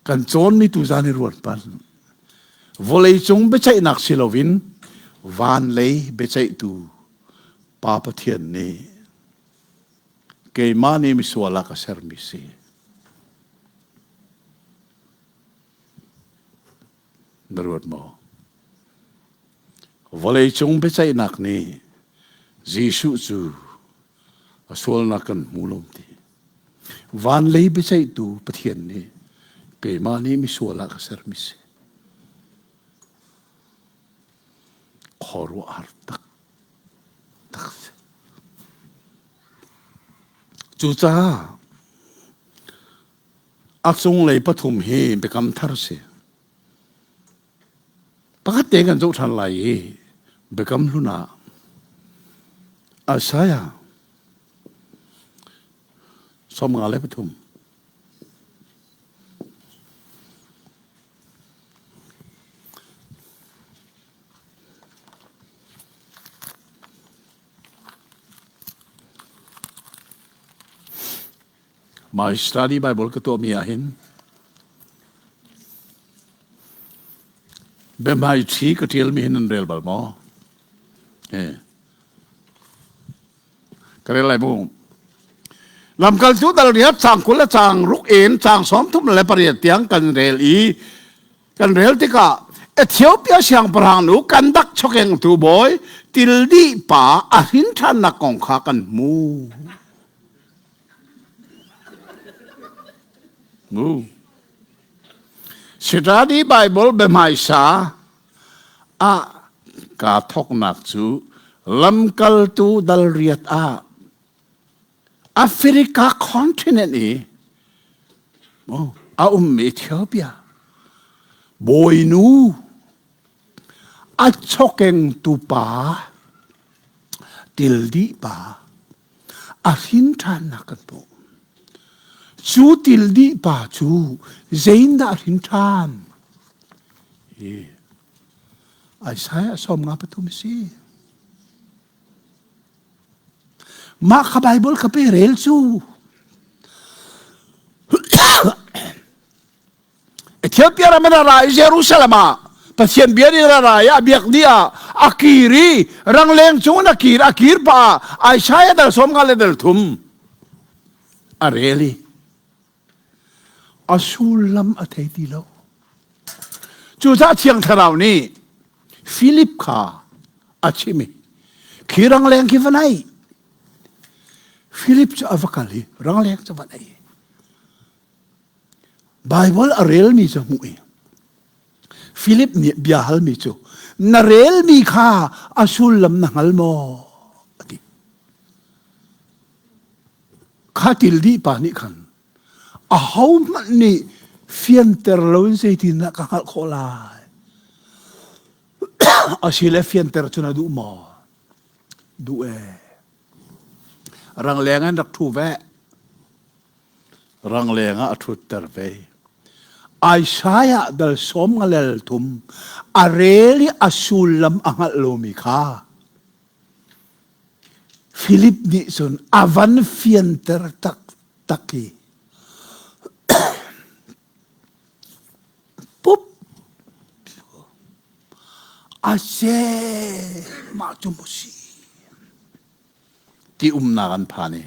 Speaker 3: kan cawnmi tuzan i ruat pan vawlei cung biaceihnak si loin van lei biaceihtu Pa Pathian nih Keimah nih misual ah ka sermi si. Na ruat maw? Vawleicung biaceihnak nih Jesuh cu a sualnak kan hmu lo ti. Van lei biaceihtu Pathian nih keimah nih misual ah ka sermi si. Khuaruahhar tak tak si. Cucaah a cunglei pathum hi biakam thar si. Pakhat te kan zoh ṭhan lai i biakam hlun ah Isaiah 53. My study Bible ka tuahmi ah hin biahmai ṭhi ka ṭialmi hin nan rel bal maw? Eh. Ka rel lai mu. Lamkaltu dal riat caang 20 le caang ruk in caang 38 tiang kan rel i Kan rel tikah. Ethiopia siangpahrang nu Kandak chokengtu bawi Tildi pa a hrin ṭhannak kong kha kan hmu. Mu. Sitadi Bible biahmaisa ah kaa thawknak cu lamkaltu dal riat ah Africa continent i a ummi Ethiopia bawinu a chokengtu pa tildih pa a hrin ṭhannak kan hmuh. Cu tildih pa cu zeindah a hrin ṭhan? Hi Isaiah 53 a si. Mah kha Baibal kha pe rel cu. Ethiopia ram in a ra i Jerusalem ah Pathian bia nih a ra i a biak ni ah a kir i rangleng cung in a kir a kir pah ah Isaiah dal sawm nga le dal thum a rel i a sullam a thei ti lo. Cucaah Thiang Thlarau nih Philip kha a chim i khi rangleng khi va naih. Philip cu a va kal i rangleng cu va naih. Baibal a relmi cu hmuh i Philip nih bia halmi cu na relmi kha a sullam na hngal maw? a ti. Kha til dih pa nih khan ahohmanh nih fianter loin zeitindah ka hngalh khawh lai? Asile fianter cu na duh maw? Duh ee. Rangleng in rak ṭhu ve. Rangleng ah a ṭhutter ve. Isaiah dal sawm nga lel thum a rel i a sullam a hngalh lomi kha Philip nih cun a van fianter taktak i pup a se mah cu maw si ti umnak an phan i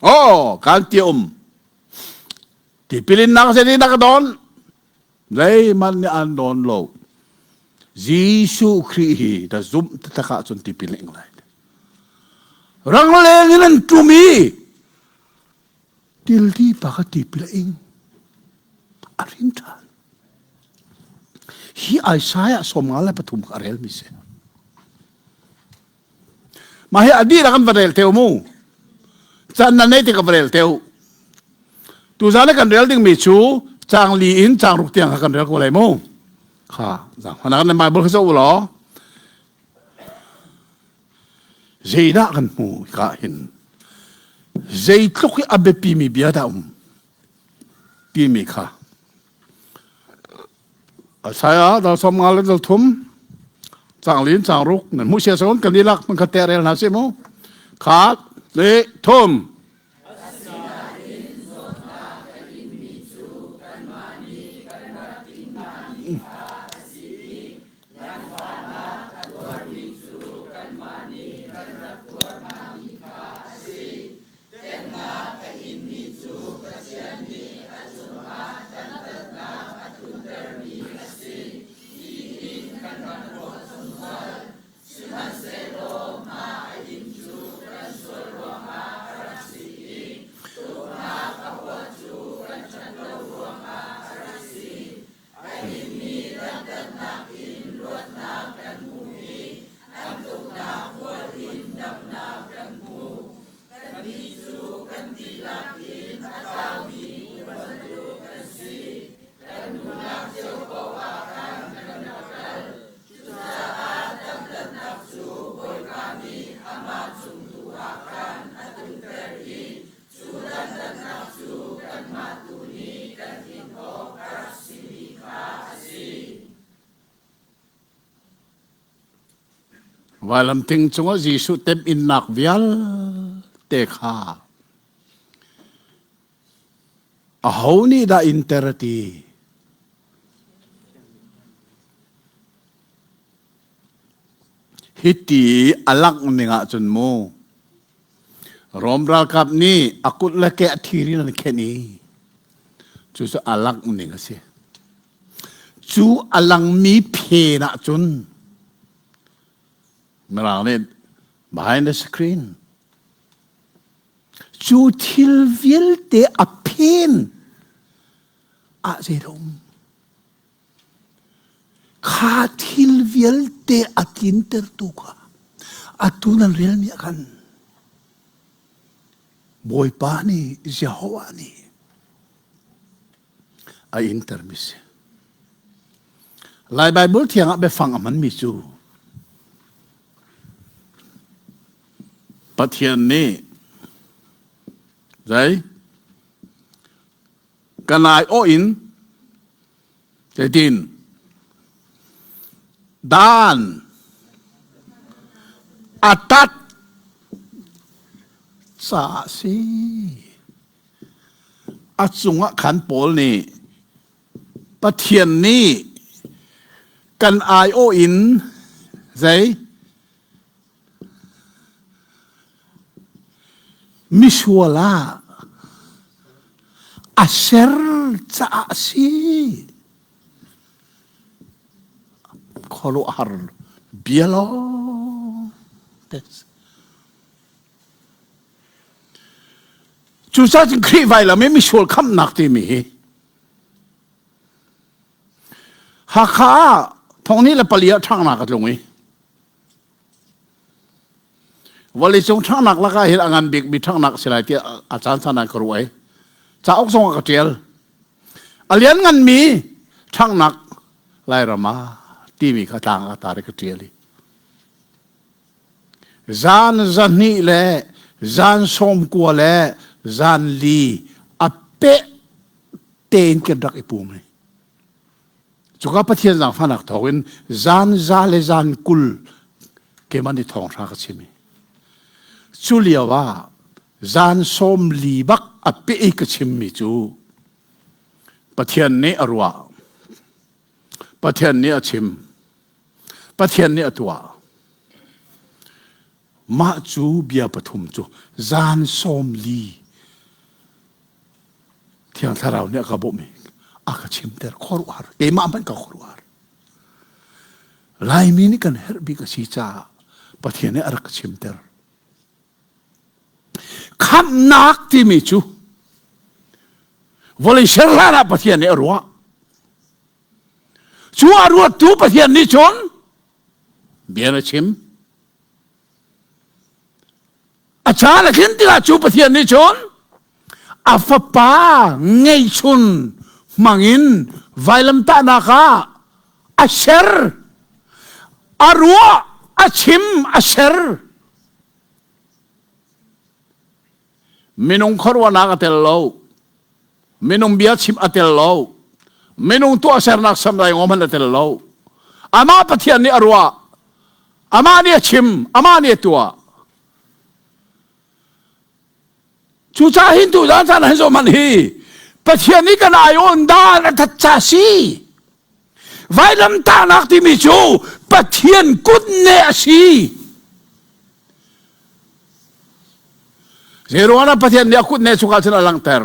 Speaker 3: oh kan ti um tipil innak zei nih ka don Zeihmanh nih an dawn lo. Jesuh Khrih hi na zumh taktak ahcun tipil na ing lai. Rangleng in an ṭum i tildi pa kha tipil a ing. A rin ṭhan. Hi Isaiah 53 kha a relmi si. Mah hi a dihlak an va rel teu mu. Caan nan nei tik va rel teu. Tuzan kan rel dingmi cu caang li in caang ruk tiang kha kan rel ko lai mu. Kha, zang kan Bible kha zoh u law. Zeidah kan hmu ka hin? Zeitluk hi a biapimi bia dah um timi kha Isaiah dal som nga le dal thum cang lin cang ruk nan hmuh sia sawn kan ilak man khat te rel hna si mu khat le thum
Speaker 2: Temnak a inmi cu Pathian nih a cungah dantatnak a tluntermi a si tiin kan rak ruah zungzal. Sihmanhsehlaw hma a in cu kan sual ruangah a rak si i tuknak a huat cu kan ṭhatlo ruangah a rak si. A inmi dantatnak in luatnak kan hmu i an tuknak huat in damnak kan hmu. Kannih cu kan dihlak in a tlaumi bantuk kan si. Kan nunnak cio paoh ah khan kan rak kal. Cucaah dantatnak cu Bawipa nih amah cung tu ah khan a tlunter i cu dantatnak cu kanmah tu nih kan in awk a rak simi kha a si.
Speaker 3: Vailamting cungah Jesuh temhinnak vialte kha aho nih dah inter a ti? Hiti a langh ning ahcun mu Rom ralkap nih a kut le ke a thir in an khenh i cucu a langh ning a si. Cu a langmi phen ah cun Mirang nih behind the screen cu thil vialte a phen ah zei um. Kha thil vialte a tlintertu kha atu nan relmi ah khan Bawipa nih Jehovah nih a intermi si. Lai Baibal thiang ah biafang a hmanmi cu Pathian nih zei kan aiawh in zeitin dan a tat caah si a cungah khan Paul nih Pathian nih kan aiawh in zei Misual ah a ser caah a si. Khuaruahhar bia lawng te. Cucaah cun Khrih vailam i misual khamhnak timi hi Hakha ah thong le pali ah ṭhanghnak a tlung i Vawleicung ṭhanghnak lakah hin a ngan bikmi ṭhanghnak a si lai tiah a caan caan ah ka ruah i cauk zong ah ka ṭial. A liannganmi ṭhanghnak Lairam ah timi kha tlang ah tar i ka ṭial i zan zahnih le zan sawmkua le zan li a peh tein kan rak i pum i Cuka Pathian zaangfahnak thawngin zan za le zan 20 keimah nih thawngṭha ka chim i cu lio ah zan 40 bak a peh i ka chimmi cu Pathian nih a ruah Pathian nih a chim Pathian nih a tuah mah cu bia pathum cu zan 40 Thiang Thlarau nih a ka bawmh i a ka chimter khuaruahhar keimah hmanh ka khuaruahhar Laimi nih kan herh bik a si caah Pathian nih a rak ka chimter khamhnak timi cu vawlei ser hlan ah Pathian nih a ruah cu a ruattu Pathian nih cun bia na chim A caan a tlin tikah cu Pathian nih cun a fapa ngeihchun hmangin vailamtahnak ah a ser a ruah a chim a ser minung khuaruahnak a tel lo minung bia chim a tel lo minung tuahsernak samdai ngom hmanh a tel lo amah Pathian nih a ruah amah nih a chim amah nih a tuah cucaah hin tu zan caan hin zo hmanh hi Pathian nih kan aiawn dan a that ca si vailamtahnak timi cu Pathian kutne a si Zeiruangah Pathian nih a kutne chungah cun a langhter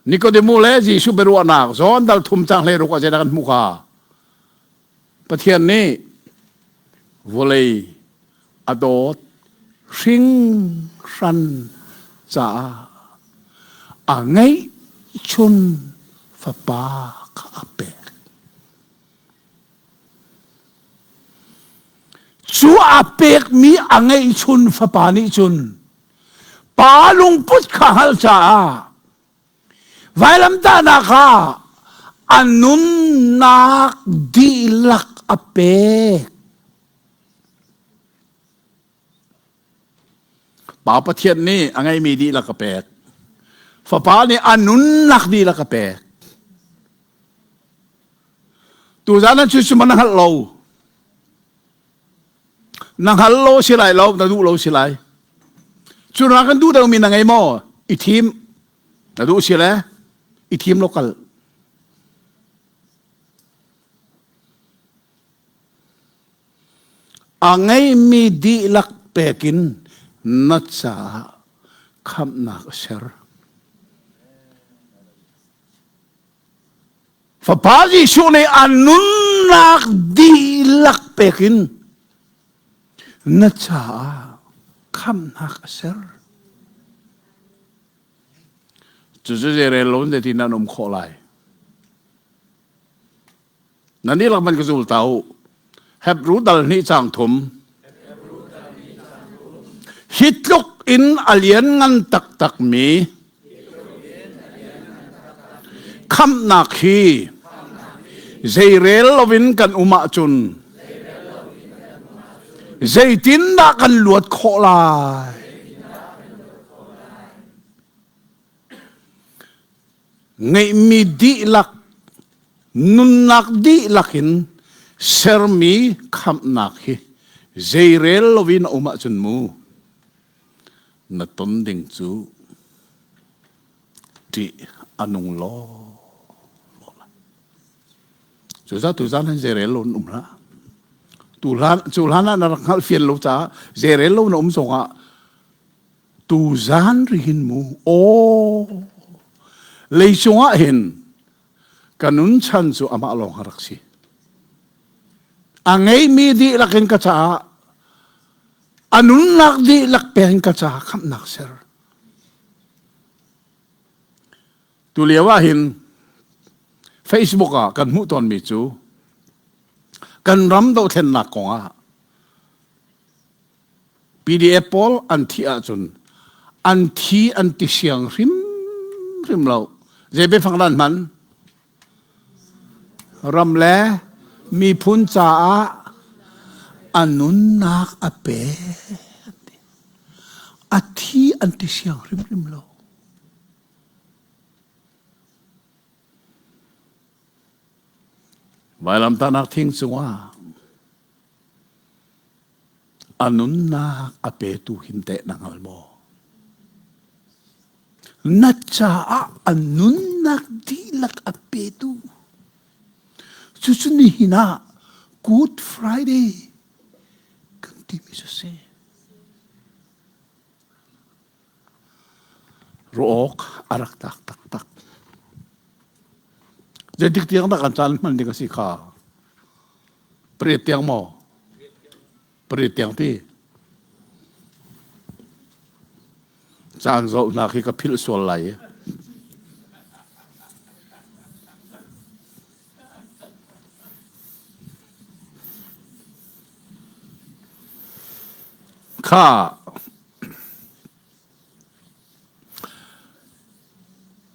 Speaker 3: Nikodemu le Jesuh biaruahnak John dal thum cang hlei ruk ah zeidah kan hmuh kha Pathian nih vawlei a dawt hringhran caah a ngeihchun fapa kha a pek. Cu a pekmi a ngeihchun fapa nih cun pa lungput kha hngalh caah vailamtahnak ah a nunnak dihlak a pek. Pa Pathian nih a ngeimi dihlak a pek. Fapa nih a nunnak dihlak a pek. Tuzan an cu na hngalh lo. Na hngal lo si lai lo, na duh lo si lai. Cu na kan duh deuhmi na ngei maw? I thim. Na duh si le i thim lo kal. A ngeimi dihlak pekin na caah khamhnak a ser. Fapa Jesuh nih a nunnak dihlak pek in na caah khamhnak a ser. Cucu zeirel lo in zeitin nan um khawh lai? Nan dihlak man ka zul ta u. Hebru dal hnih cang thum. Hi tluk in a lian ngan taktak mi khamhnak hi zeirel loin kan um ahcun zeitindah kan luat khawh lai? Ngeihmi dihlak, nunnak dihlak in sermi khamhnak hi zeirel loin a um ahcun mu na ton ding cu ṭih a nung law Cucaah tuzan hin zeirel lo in um hlah. Tu hlan cu hlan ah na rak hngalh fian lo caah zeirel lo na um zongah tuzan rihin mu aw leicung ah hin ka nun chan cu amah lawng a rak si. A ngeimi dihlak in ka caah a nunnak dihlak pek in ka caah khamhnak ser. Tu lio ah hin Facebook ah kan hmuh tawnmi cu kan ram dohthlennak kong ah PDF pawl an thih ahcun an thi an ti siang hrimhrim lo. Zei biafang dah an hman? Ram le miphun caah a nunnak a pe. A thi an ti siang hrimhrim lo. Vailamtahnak thing cungah a nunnak a petu hin teh na hngal maw? Na caah a nunnak dihlak a petu. Cucu nihin ah Good Friday kan timi cu si. Ruah awk a rak tlak taktak. Zeitik tiang dah kan caan hman ding a si kha? Pariat tiang maw? Pariat tiang ti. Caan zohnak hi ka philh sual lai. Kha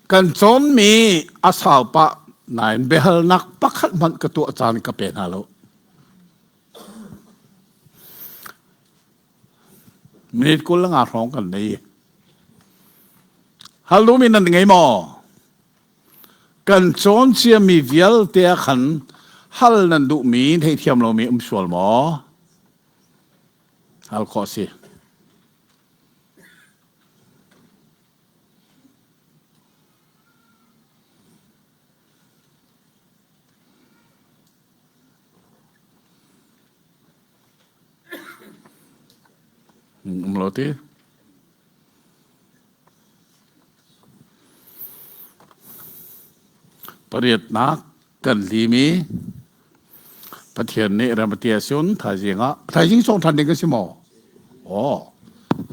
Speaker 3: Kan cawnmi a sau pah nain biahalnak pakhat hmanh ka tuah caan ka pe hna lo. Minute 25 hrawng kan nei. Hal duhmi nan ngei maw? Kan cawn ciami vialte ah khan hal nan duhmi theithiam lomi um sual maw? Hal khawh si. Um lo ti. Pariatnak kan lim i Pathian nih rem a ti ahcun thaizing ah thaizing sawng ṭhan ding a si maw? Aw,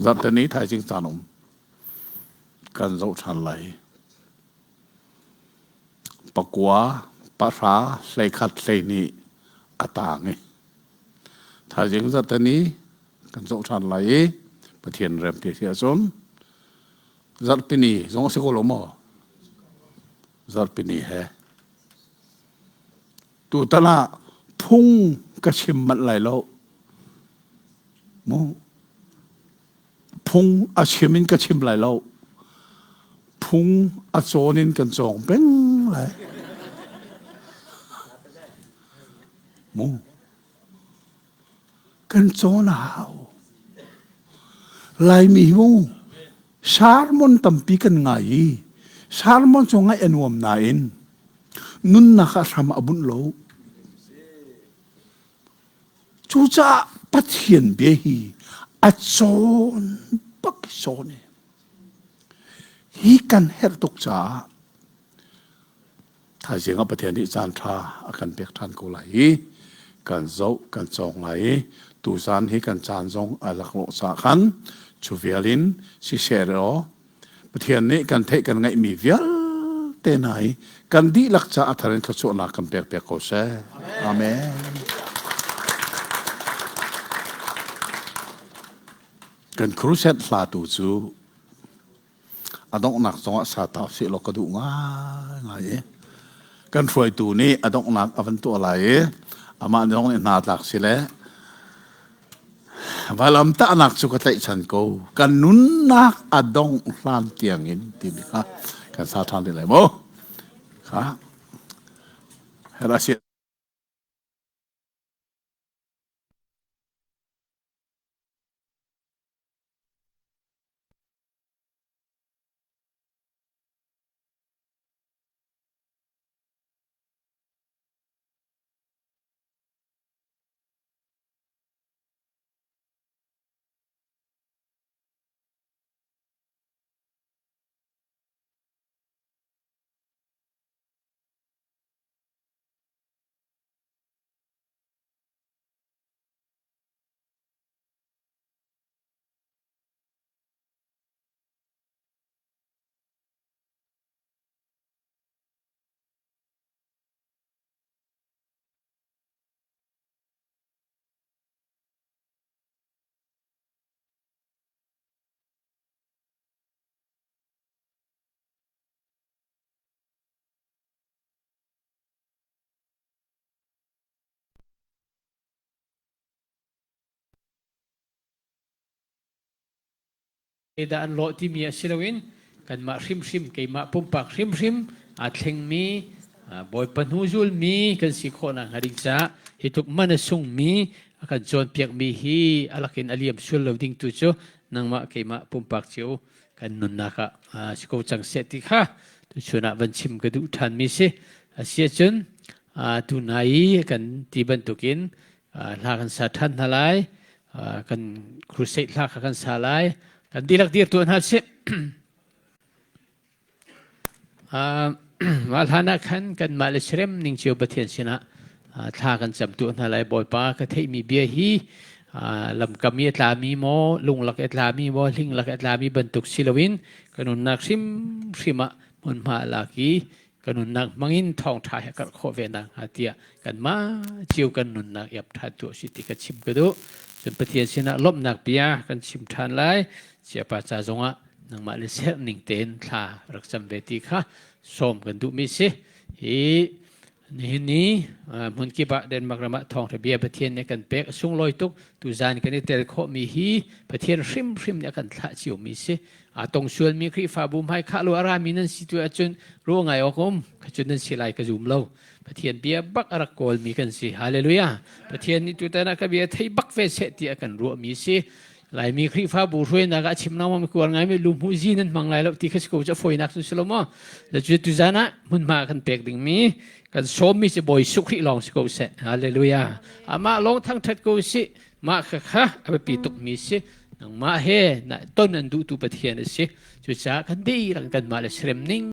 Speaker 3: zarhteni thaizing caan um kan zoh ṭhan lai. Pakua, pahra, 11, 12 a taang i thaizing zarhteni kan zoh ṭhan lai i Pathian rem ti si ahcun zarhpini zong a si ko lo maw? Zarhpini he Tutan ah phung ka chim manh lai lo. Mu phung a chim in ka chim lai lo. Phung a cawn in kan cawng peng lai. Mu kan cawn a hau. Laimi mu sermon tampi kan ngai i sermon cu ngaih a nuam nain nunnak ah hram a bunh lo. Cucaah Pathian bia hi a cawn bak cawn i hi kan herh tuk caah. Thaizing ah Pathian nih caan ṭha a kan pek ṭhan ko lai i kan zoh kan cawng lai i tuzan hi kan caan zong a laklawh caah khan cu vial in siseh law Pathian nih kan theih kan ngeihmi vialte hna hi kan dihlak caah a thar in thluachuahnak kan pek piak ko seh. Amen. Kan crusade hla tu cu a donghnak zongah sa ta sih law ka duh ngaingai i kan hruaitu nih a donghnak a van tuah lai i amah zong nih hna tlak si le vailam tahnak cu ka tlaihchan ko kan nunnak a dongh hlan tiangin timi kha kan sa ṭhan te lai mu kha hera si.
Speaker 4: Dah an lawh timi ah si loin kanmah hrimhrim keimah pumpak hrimhrim aa thlengmi Bawipa hnu zulmi kan si khawh nakhnga ding caah hi tluk man a sungmi a kan cawnpiakmi hi a lakin a liam sual lo ding tu cu nangmah keimah pumpak cio kan nunnak ah si ko cang seh ti kha tuchun ah van chim ka duh ṭhanmi si. Asiahcun tu hna i kan ti bantukin hla kan sa ṭhan hna lai. Kan crusade hla kha kan sa lai. Kan dihlak dir tuah hna sih. Mah hlan ah khan kanmah le serem ning cio Pathian sinah thla kan cam tuah hna lai. Bawipa ka theihmi bia hi lamkam i a tlami maw lunglak i a tlami maw hlinglak i a tlami bantuk si loin ka nunnak hrimhrim ah hmunhma a lak i ka nunnak hmangin thawngṭha he karh khawh ve nakhnga tiah kanmah cio kan nunnak iap ṭhan tuah si ti ka chim ka duh. Cun Pathian sinah lawmhnak bia kan chim ṭhan lai. Chiapa ca zongah nangmah le serh ning tein thla rak cam ve ti kha sawm kan duhmi si. Hi nihin ni hmun kip ah Denmark ram ah thawngṭha bia Pathian nih kan pek a sunglawi tuk. Tuzan kan i tel khawhmi hi Pathian hrimhrim nih a kan thlah ciomi si. Aa tong sualmi Khrihfabu hmai khah lo a rami nan si tu ahcun ruah ngai awk um kha cun nan si lai ka zum lo. Pathian bia bak a rak kawlmi kan si. Hallelujah. Pathian nih tutan ah ka bia thei bak ve seh ti a kan ruahmi si. Laimi Khrihfabu hruainak ah chim lengmang kuar ngaimi luhmuh zi nan hmang lai lo ti kha si ko cu a fawinak cu si lo maw? Le cu tuzan ah hmunhma kan pek dingmi kan sawmmi cu Bawi Jesuh Khrih lawng si ko seh. Hallelujah. Amah lawng thangṭhat ko sih. Mah kha kha a biapi tukmi si. Nangmah he na ton an duhtu Pathian a si. Cucaah kan dihlak kanmah le serem ning.